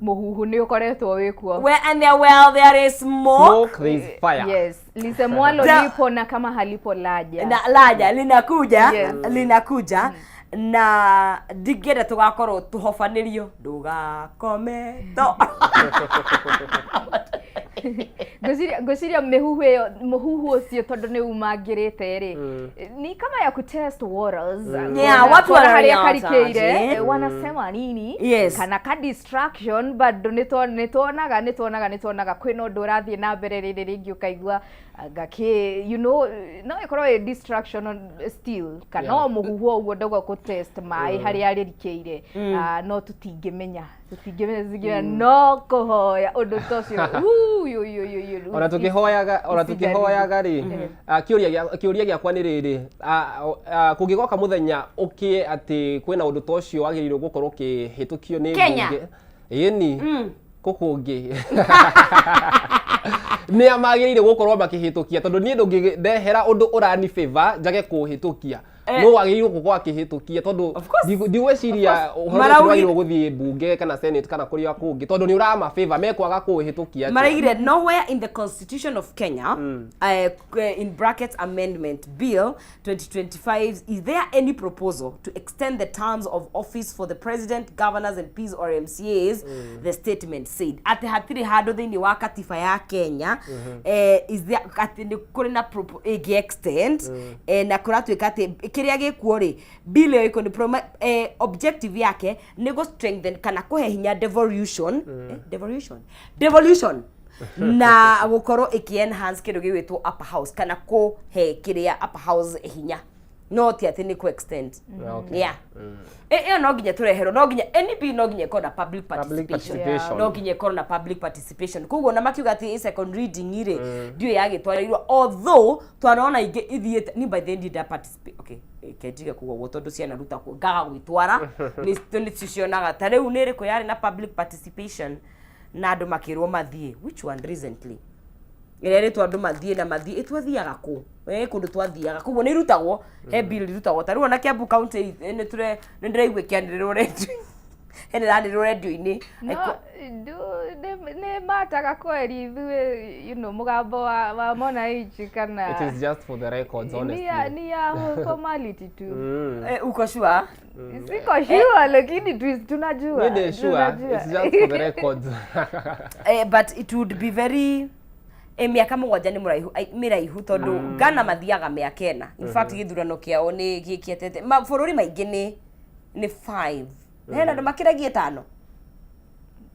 Mũhuhu nĩ ũkoretwo wĩkuo. Where and there, well, there is smoke, Smoke, there is fire. Yes, lisemwalo lipo na kama halipo laja. Na laja linakuja. Linakuja na ndingĩenda tũgakorwo tũhobanĩrio ndũgakome to. Ngwĩciria mĩhuhu ĩyo, mũhuhu ũcio, tondũ nĩ umangĩrĩte rĩ, ni kama ya kutest waters. Yeah, watu Kuona harĩa wananiota karikĩire, aje. wanasema nini, kana ka distraction. Bado nĩ tuonaga kwĩna ũndũ ũrathiĩ na mbere rĩrĩ rĩngĩ ũkaigua ngakĩ no ĩkorwo ĩ distraction still kana o mũhuhu o ũguo ndauga kũ test maĩ harĩa rĩrikĩire. Ah, no tũtingĩmenya, no kũhoya ũndũ ta ũcio. Uu, yu, yu, yu, yu, Ona usijaribu. tukĩhoyaga rĩ, kĩũria gĩakwa nĩ rĩrĩ, kũngĩgoka mũthenya ũkĩe atĩ kwĩna ũndũ ta ũcio wagĩrĩirwo gũkorwo ũkĩhĩtũkio nĩ Kenya. mbunge, ĩni kũkũngĩ nĩ a magĩrĩire gũkorwo makĩhĩtũkia? Tondũ niĩ ndũngĩndehera ũndũ ũrani favor njage kũhĩtũkia. No wagĩrĩirwo gũkorwo akĩhĩtũkia, tondũ ndigwĩciria ũhoro ũcio wagĩrĩirwo gũthiĩ mbunge kana Senate kana kũrĩa kũngĩ, tondũ nĩ ũrama favor mekwaga kũhĩtũkia atĩa? Maraigire nowhere in the Constitution of Kenya, in brackets Amendment Bill 2025, is there any proposal to extend the terms of office for the president, governors, MPs or MCAs, the statement said. Atĩ hatirĩ handũ thĩinĩ wa katiba ya Kenya is there atĩ nĩ kũrĩ na ĩngĩ extend, na kũratuĩka atĩ kĩrĩa gĩkuo rĩ, bill ĩyo ĩko nĩ objective yake nĩ gũ strengthen kana kũhe hinya devolution, devolution na gũkorwo ĩkĩ enhance kĩndũ gĩgwĩtwo upper house kana kũhe kĩrĩa upper house hinya, no ti atĩ nĩ kũ extend. Yeah. Ĩyo no nginya tũreherwo, no nginya any bill no nginya ĩkorwo na public Public participation. participation. No nginya ĩkorwo na public participation. Koguo na makiuga atĩ ĩ second reading rĩ, ndiũĩ yagĩtwarĩirwo, although twanona ingĩ ithiĩte ni by the end nda participate. Okay, kenjige kuga ũguo tondũ ciana ruta ngaga gwĩtwara nĩ cionaga ta rĩu nĩ ĩrĩkũ yarĩ na public participation na andũ makĩrwo mathiĩ, which one recently? Ĩrĩa ĩrĩtwo andũ mathiĩ na mathiĩ ĩtwathiaga kũ kũndũ twathiaga koguo nĩ irutagwo he bill irutagwo ta rĩu ona Kiambu County nĩ tũre nĩ ndĩraigua ĩkĩanĩrĩrwo redio hena ĩranĩrĩrwo redio-inĩ. No nĩ mataga kweri ithuĩ, mũgambo wa mwananchi kana It is just for the records, honestly. Ni ya formality tu. Uko sure? Siko sure, lakini tunajua. Niĩ ndĩ sure. Tunajua. It's just for the records. But it would be very mĩaka 7 nĩ mũraihu mĩraihu tondũ Ghana mathiaga mĩaka 4. In fact, gĩthurano kĩao nĩ gĩkĩetete mabũrũri maingĩ nĩ 5, hena andũ makĩragia 5.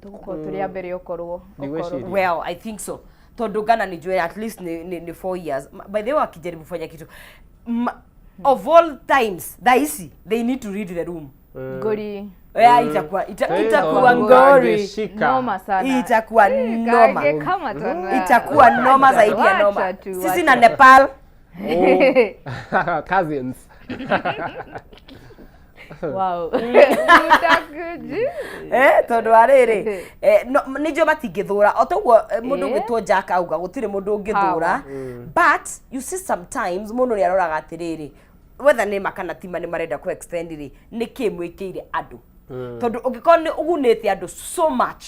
Tũgũkorwo tũrĩ a mbere ũkorwo. Ndigwĩciria. Well, I think so, tondũ Ghana nĩ njũĩ at least nĩ 4 years. By the way, wakijaribu fanya kitu of all times thaa ici, they need to read the room. Ngori. Yeah, itakuwa itakuwa tondũ ngori. kangĩshika. Noma sana. Itakuwa noma. Kangĩkamatana. Itakuwa noma zaidi ya noma. Wacha tu, Sisi wacha. na Nepal. Oh. Cousins. Wow. Utakuji. Tondũ wa rĩrĩ, no, nĩ njũĩ matingĩthũra o toguo mũndũ ũgwĩtwo Jack auga gũtirĩ mũndũ ũngĩthũra, but you see, sometimes mũndũ nĩ aroraga atĩrĩrĩ, whether nĩ ma kana ti ma nĩ marenda ku extend rĩ, nĩ kĩ mwĩkĩire andũ? Tondũ ũngĩkorwo nĩ ũgunĩte andũ so much,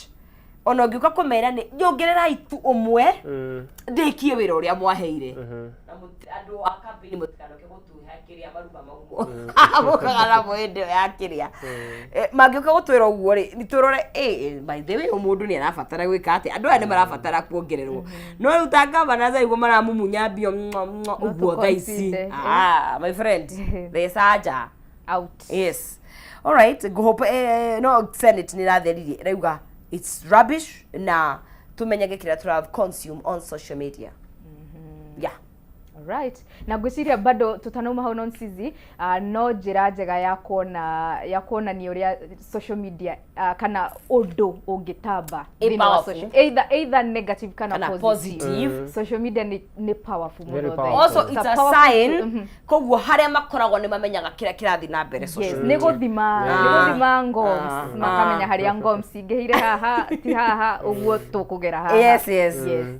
ona ũngĩũka kũmera nĩ nyongererai tu ũmwe ndĩkie wĩra ũrĩa mwaheire, na andũ a campaign mũtikanoke gũtuhe kĩrĩa maruma mau mũkaga namo hĩndĩ ĩyo ya kĩrĩa. Mangĩũka gũtwĩra ũguo rĩ, nĩ tũrore by the way, mũndũ nĩ arabatara gwĩka atĩ andũ aya nĩ marabatara kuongererwo, no rĩu ta gavana ũguo maramumunya mbio mwa, mwa, ũguo thaa ici. Tũ-consider, eh. Ah, my friend, theca nja. Out. Yes, alright, ngũhope no Senate nĩ ĩratheririe ĩrauga it's rubbish na tumenyage kĩrĩa tũra consume on social media, yeah. Right, na ngwĩciria bado tutanauma hau Nonsizi, no njĩra njega ya kuona ya kuonania ũrĩa social media kana ũndũ ũngĩtamba Ĩ thĩinĩ wa powerful. social, either negative kana, Kana positive. Positive. Social media nĩ powerful Very mũno. powerful. Also it's a powerful sign, koguo harĩa makoragwo nĩ mamenyaga kĩrĩa kĩrathiĩ na mbere Yes, social nĩ media. gũthima nĩ gũthima ngoms, makamenya harĩa ngoms ingĩhire haha ti haha ũguo tũkũgera haha. Yes.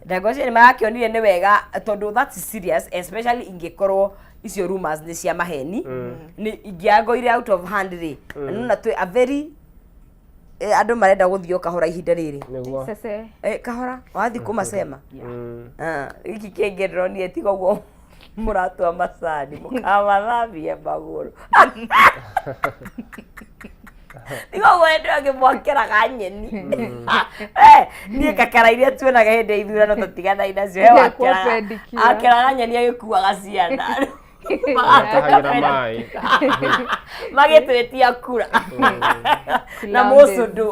Ndagwĩciria nĩ marakĩonire nĩ wega tondũ that's serious, especially ingĩkorwo icio rumors nĩ cia maheni, nĩ ingĩangoire out of hand rĩ, na nona twĩ a very andũ marenda gũthiĩ o kahora ihinda rĩrĩ. Nĩguo. Cece. Kahora wathiĩ kũmacema. Ah, gĩkĩ kĩngĩ ndĩronire tiga ũguo mũratua macani mũkamathambia magũrũ, tiga ũguo hĩndĩ ĩyo ngĩmwakĩraga nyeni. Niĩ kakara iria tuonaga hĩndĩ ya ithurano tũtiganai nacio, he Igekwo wakĩraga pedicure. akĩraga nyeni agĩkuaga ciana. Atahagĩra maĩ. Magĩtwĩtia kura na Kulambes. mũcũndũ.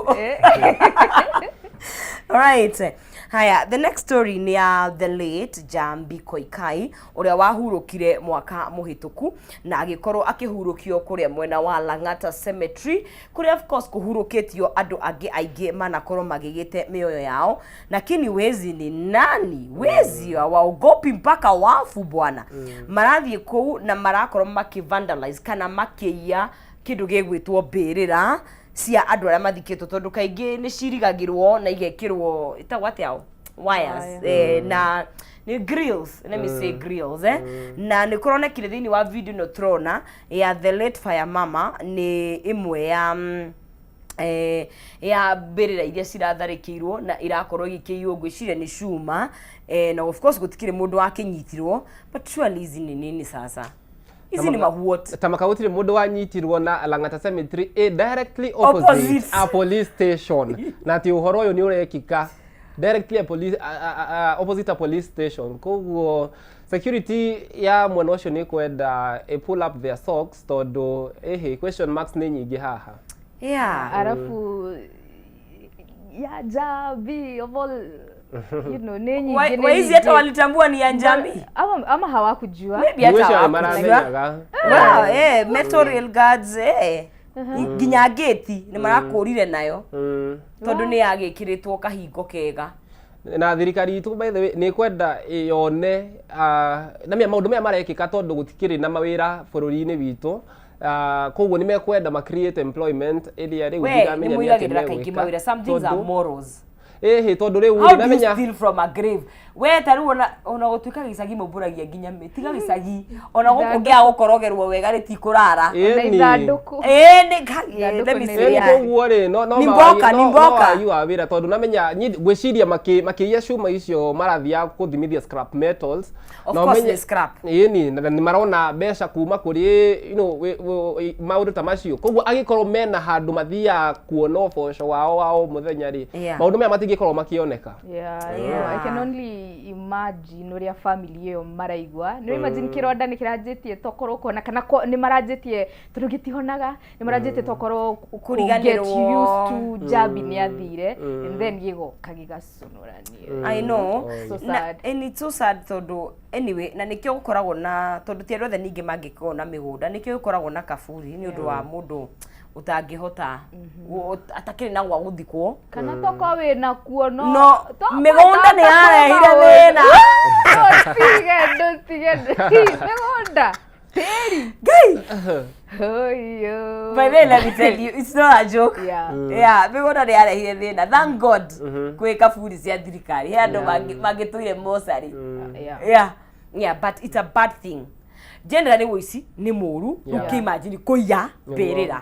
Alright. Haya, the next story nĩ ya the late Jambi Koikai ũrĩa wahurũkire mwaka mũhĩtũku na agĩkorwo akĩhurũkio kũrĩa mwena wa Lang'ata Cemetery, kũrĩa of course kũhurũkĩtio andũ angĩ aingĩ manakorwo magĩgĩte mĩoyo yao. Lakini wezi ni nani? Wezi hawaogopi mpaka wafu bwana. Marathiĩ kũu na marakorwo makĩ kana makĩiya kĩndũ gĩgwĩtwo mbĩrĩra cia andũ arĩa mathikĩtwo, tondũ kaingĩ nĩ cirigagĩrwo na igekĩrwo ĩtagwo atĩa, wires, na nĩ grills, let me say grills, na nĩ kũronekire thĩinĩ wa video ĩno tũrona ya the late Fire Mama nĩ ĩmwe ya ya mbĩrĩra iria ciratharĩkĩirwo na irakorwo igĩkĩiywo, ngwĩciria nĩ cuma, na of course gũtikĩrĩ mũndũ wakĩnyitirwo, but surely hizi ni nini sasa? Hizi ni mahuot. Tamaka gũtirĩ mũndũ wanyitirwo na Lang'ata Cemetery ĩ directly opposite, Opposite. a police station, na atĩ ũhoro ũyũ nĩ ũrekĩka directly a police, a, opposite a police station. Koguo security ya mwena ũcio nĩ kwenda ĩ pull up their socks, tondũ ĩhĩ question marks nĩ nyingĩ haha. Arafu ya Jambi of all, nĩ nyingĩ, nĩ Waizi hata nyingĩ. walitambua ni ya Njambi. Ama hawakujua. Maybe hata Ngwĩciria nĩ hawakujua. maramenyaga. Well, metal rail guards, nginya ngĩti nĩ marakũrire nayo tondũ nĩ yagĩkĩrĩtwo kahingo kega. Na thirikari itũ, by the way, nĩ kwenda yone na mĩa maũndũ maya marekĩka tondũ gũtikĩrĩ na mawĩra bũrũri-inĩ witũ. Koguo nĩ mekwenda ma create employment ĩrĩa rĩu We nĩ ndiramenya nĩ atĩa mwĩragĩrĩra kaingĩ megwĩka. mawĩra, some things are morals. Ĩhĩ, tondũ rĩu How do you ndamenya steal from a grave? We ta rĩu ona gũtuĩka gĩcagi maumbũragia nginya tiga gĩcagi, ona gũkũ ngĩaga gũkorogerwo wega rĩtikũrara. Ona ithandũkũ. Ĩĩ nĩ Ithandũkũ let me nĩ say Ĩni that. Koguo rĩ, no Ni mawagi- mboka, ni no mboka. wagi wa wĩra, tondũ namenya niĩ ngwĩciria makĩiya cuma icio marathiaga gũthimithia scrap metals. Of Na course ũmenye- nĩ scrap. Ĩni, na nĩ marona mbeca kuma kũrĩ maũndũ ta macio. Koguo angĩkorwo mena handũ mathiaga kuona ũboco wao wa o mũthenya rĩ, maũndũ maya matingĩkorwo makĩoneka. Yeah, I know. I can only imagine ũrĩa family ĩyo maraigua. Nĩ imagine kĩronda nĩ kĩranjĩtie tokorwo kuona kana nĩ maranjĩtie tondũ gĩtihonaga, nĩ maranjĩtie tokorwo Kũriganĩrwo. get used to Njambi nĩ athire and then gĩgoka gĩgaconũranio. I know. So Na, sad. and it's so sad tondũ anyway, na nĩkĩo gũkoragwo na, tondũ ti andũ othe ningĩ mangĩkorwo na mĩgũnda, nĩkĩo gũkoragwo na kaburi nĩ ũndũ wa mũndũ ũtangĩhota atakĩrĩ na gwa gũthikwo. Kana toko wĩ nakuo no No, mĩgũnda nĩ yarehire thĩna. Ndũtige, ndũtige, mĩgũnda tĩri. Ngai. Oyo. By the way, let me tell you, it's not a joke. Yeah, mĩgũnda nĩ yarehire thĩna. Thank God kwĩ kaburi cia thirikari. He andũ mangĩtũire mocarĩ. Yeah, but it's a bad thing. Generally ũici nĩ mũru. Ũkĩimagine kũiya mbĩrĩra.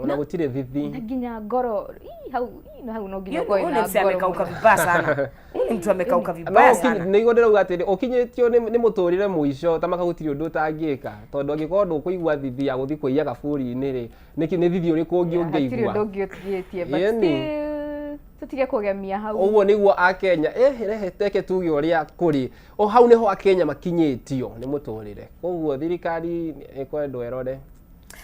Ona gũtirĩ thithi. Na nginya ngoro, ii, hau, ii, no hau no nginya Yeye ũkorwo huyu na ni mse ngoro amekauka mũno. vibaya sana. Huyu ni mtu amekauka No vibaya sana. Nĩguo ndĩrauga atĩrĩ, ũkinyĩtio nĩ mũtũrĩre mũico ta maka gũtirĩ ũndũ ũtangĩka, tondũ angĩkorwo ndũkũigua thithi ya gũthiĩ kũiya kaburi-inĩ rĩ, nĩ thithi ũrĩkũ ũngĩ Hatirĩ ũngĩigua? ũndũ ũngĩ ũtigĩtie, but Ĩni. still tũtige kũgemia hau. Ũguo nĩguo Akenya, rehe teke tuge ũrĩa kũrĩ. O hau nĩho Akenya makinyĩtio nĩ mũtũrĩre. Koguo thirikari ĩkwendwo ĩrore.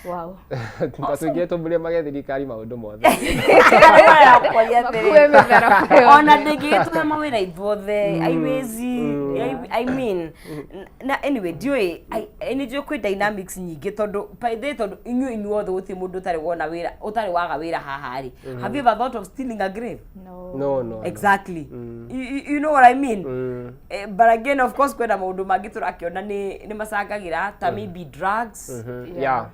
Wow. Ta tũingĩre tũmũrĩmage thirikari maũndũ mothe. Makue mĩtharaba yothe. Ona ndĩngĩgĩtũhe mawĩra ithuothe, aiwezi, I mean, na anyway ndiũĩ, nĩ njũĩ kwĩ dynamics nyingĩ, tondũ by the way, tondũ inyuĩ inyuothe gũtirĩ mũndũ ũtarĩ wona wĩra, ũtarĩ waga wĩra haha rĩ. Have you ever thought of stealing a grave? No. No, no, no. Exactly. You know what I mean? But again, of course, kwĩna maũndũ mangĩ tũrakĩona nĩ macangagĩra ta maybe drugs.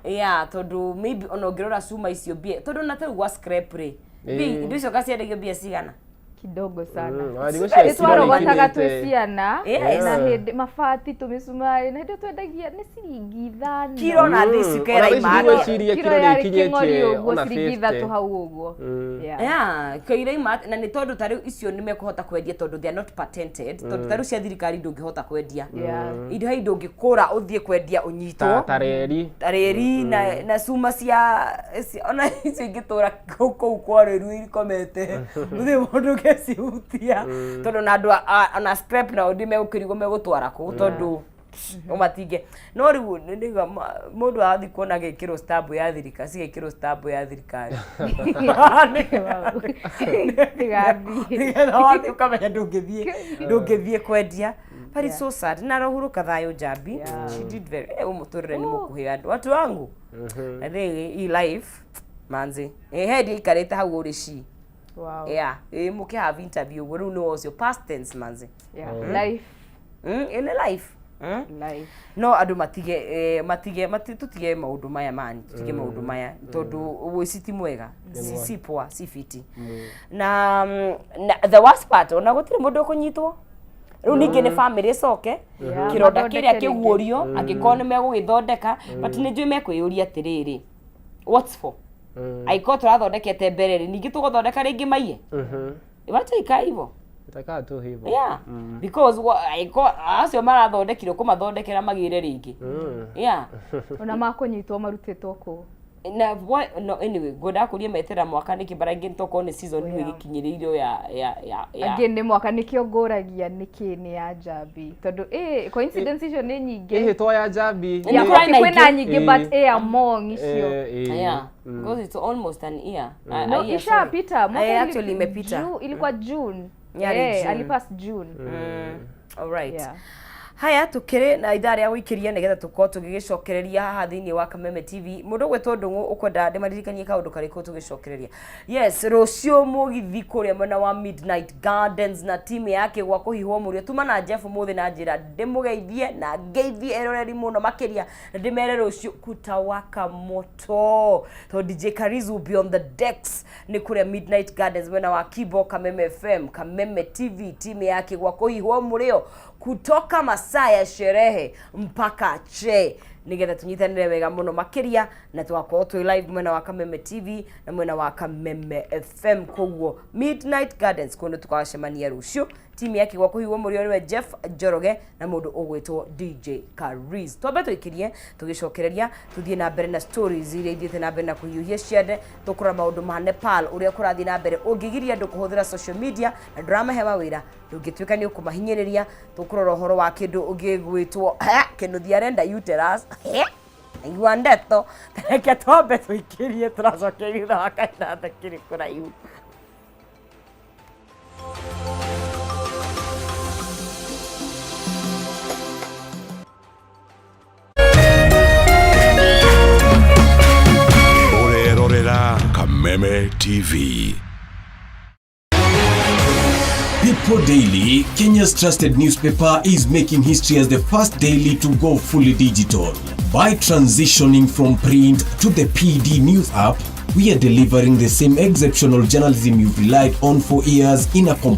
Yeah, tondũ maybe ona ũngĩrora cuma icio mbia, tondũ ona tarĩu gwa scrap rĩ, indo icio kaciendagio mbia cigana? Kidogo sana. Ona thikũ ici Nĩ twarogotaga ikinyĩte- twĩ ciana. Yes. Na hĩndĩ mabati tũmĩcumarĩ, na hĩndĩ ĩyo twendagia nĩ ciringi 5. Kiro na thĩ ici Ona kera thaici imate. ngwĩciria Kiro kiro nĩ yarĩ kĩng'ori ikinyĩtie ũguo ona ciringi 50. 3 hau ũguo. Yeah. Yeah, kĩira imate, na nĩ tondũ ta rĩu icio nĩ mekũhota kwendia tondũ they are not patented, tondũ ta rĩu cia thirikari ndũngĩhota kwendia. Indo he indo ũngĩkũra ũthiĩ kwendia ũnyitwo. Ta reri. Ta reri na cuma cia ona icio ingĩtũra kũu kwa rĩru ikomete, gũtirĩ mũndũ ũngĩcihutia, tondũ na andũ ona scrap nao ndĩmegũkĩrigwo megũtwara kũ, tondũ ũmatinge. No rĩu nĩigua mũndũ arathiĩ kuona gĩkĩrwo stamp ya thirikari, cigekĩrwo stamp ya thirikari. Ndigathiĩ. Nĩgetha wathiĩ ũkamenya ndũngĩthiĩ kwendia. But it's so sad. Na rohuruka thayũ Njambi. She did very, ũmũtũrĩre nĩ mũkuhĩ andũ. Watu wangu. I think hii life manzi. Hendi ikarĩte hau ũrĩ ci. Wow. Yeah, mũkĩ have interview ũguo rĩu nĩ ũcio past tense manzi. Yeah. Life. Ĩnĩ life. Life. No andũ matige tũtige maũndũ maya mani, tũtige maũndũ maya tondũ ũici ti mwega, si poa, si fiti. Na the worst part, ona gũtirĩ mũndũ ũkũnyitwo. Rĩu ningĩ nĩ family ĩcoke kĩronda Mathondeke kĩrĩa rĩngĩ. kĩguũrio, angĩkorwo nĩ megũgĩthondeka, but nĩ njũĩ mekwĩyũria atĩrĩrĩ, what's for? Angĩkorwo tũrathondekete mbere rĩ, ningĩ tũgũthondeka rĩngĩ maiye? Wacha ikae hivyo. Itakaa tu hivyo. Yeah, because angĩkorwo acio marathondekirwo kũmathondekera magĩre rĩngĩ. Yeah. Ona makũnyitwo marutĩtwo kũ? Na why, no, anyway, ngwendaga kũria metera mwaka nĩkĩ, but angĩ tokorwo nĩ season rĩu ĩgĩkinyĩrĩirio ya Angĩ nĩ mwaka, nĩkĩo ngũragia nĩkĩ nĩ ya Njambi, tondũ coincidence icio nĩ nyingĩ. Ĩhĩtwa ya Njambi. Nĩ Yeah, kũrĩ okay, na kwĩna ingĩ. nyingĩ, but among icio. Yeah, because it's almost an year. No, A year, sorry. ishapita. Mwaka Actually imepita. Ilikuwa June. Yeah, ni June. Alipass June. All right. Yeah. Haya, tukĩrĩ na ithaa rĩa gũikĩria nĩgetha tũkorwo tũgĩgĩcokereria haha thĩinĩ wa Kameme TV. Mũndũ ũgwĩtwo Ndũng'ũ ũkwenda ndĩmaririkanie kaũndũ karĩkũ tũgĩcokereria? Yes, rũciũ mũgithi kũrĩa mwena wa Midnight Gardens na timu yake gwa kũhihwo mũrio. Tuma na Jeff mũthĩ na njĩra ndĩmũgeithie na ngeithie eroreri mũno makĩria na ndĩmere rũciũ kutawaka moto, tondũ DJ Karizu will be on the decks. Nĩ kũrĩa Midnight Gardens mwena wa Kibo, Kameme FM, Kameme TV, timu yake gwa kũhihwo mũrĩo kutoka masaa ya sherehe mpaka che, nigetha tunyitanire wega muno makiria na twakorwo twi live mwena wa Kameme TV na mwena wa Kameme FM. Koguo Midnight Gardens kundu tukacemania rucio, timu yake gwa kũhihwo mũrĩo nĩwe Jeff Njoroge na mũndũ ũgwĩtwo DJ Kariz. Twambe tũikirie tũgĩcokereria tũthiĩ na mbere na stories iria ithiĩte na mbere na kũhiũhia ciande. Tũkũrora maũndũ ma Nepal ũrĩa kũrathiĩ na mbere, ũngĩgiria andũ kũhũthĩra social media na ndũramahe mawĩra, ndũngĩtuĩka nĩ ũkũmahinyĩrĩria. Tũkũrora ũhoro wa kĩndũ gĩgwĩtwo kĩnuthia arenda uterus, igua ndeto. Reke twambe tũikĩrie, tũracokeria thutha wa kahinda gatakĩrĩ kũraihu. Ũrerorera Kameme TV. People Daily, Kenya's trusted newspaper, is making history as the first daily to go fully digital. By transitioning from print to the PD News app, we are delivering the same exceptional journalism you've relied on for years in a complete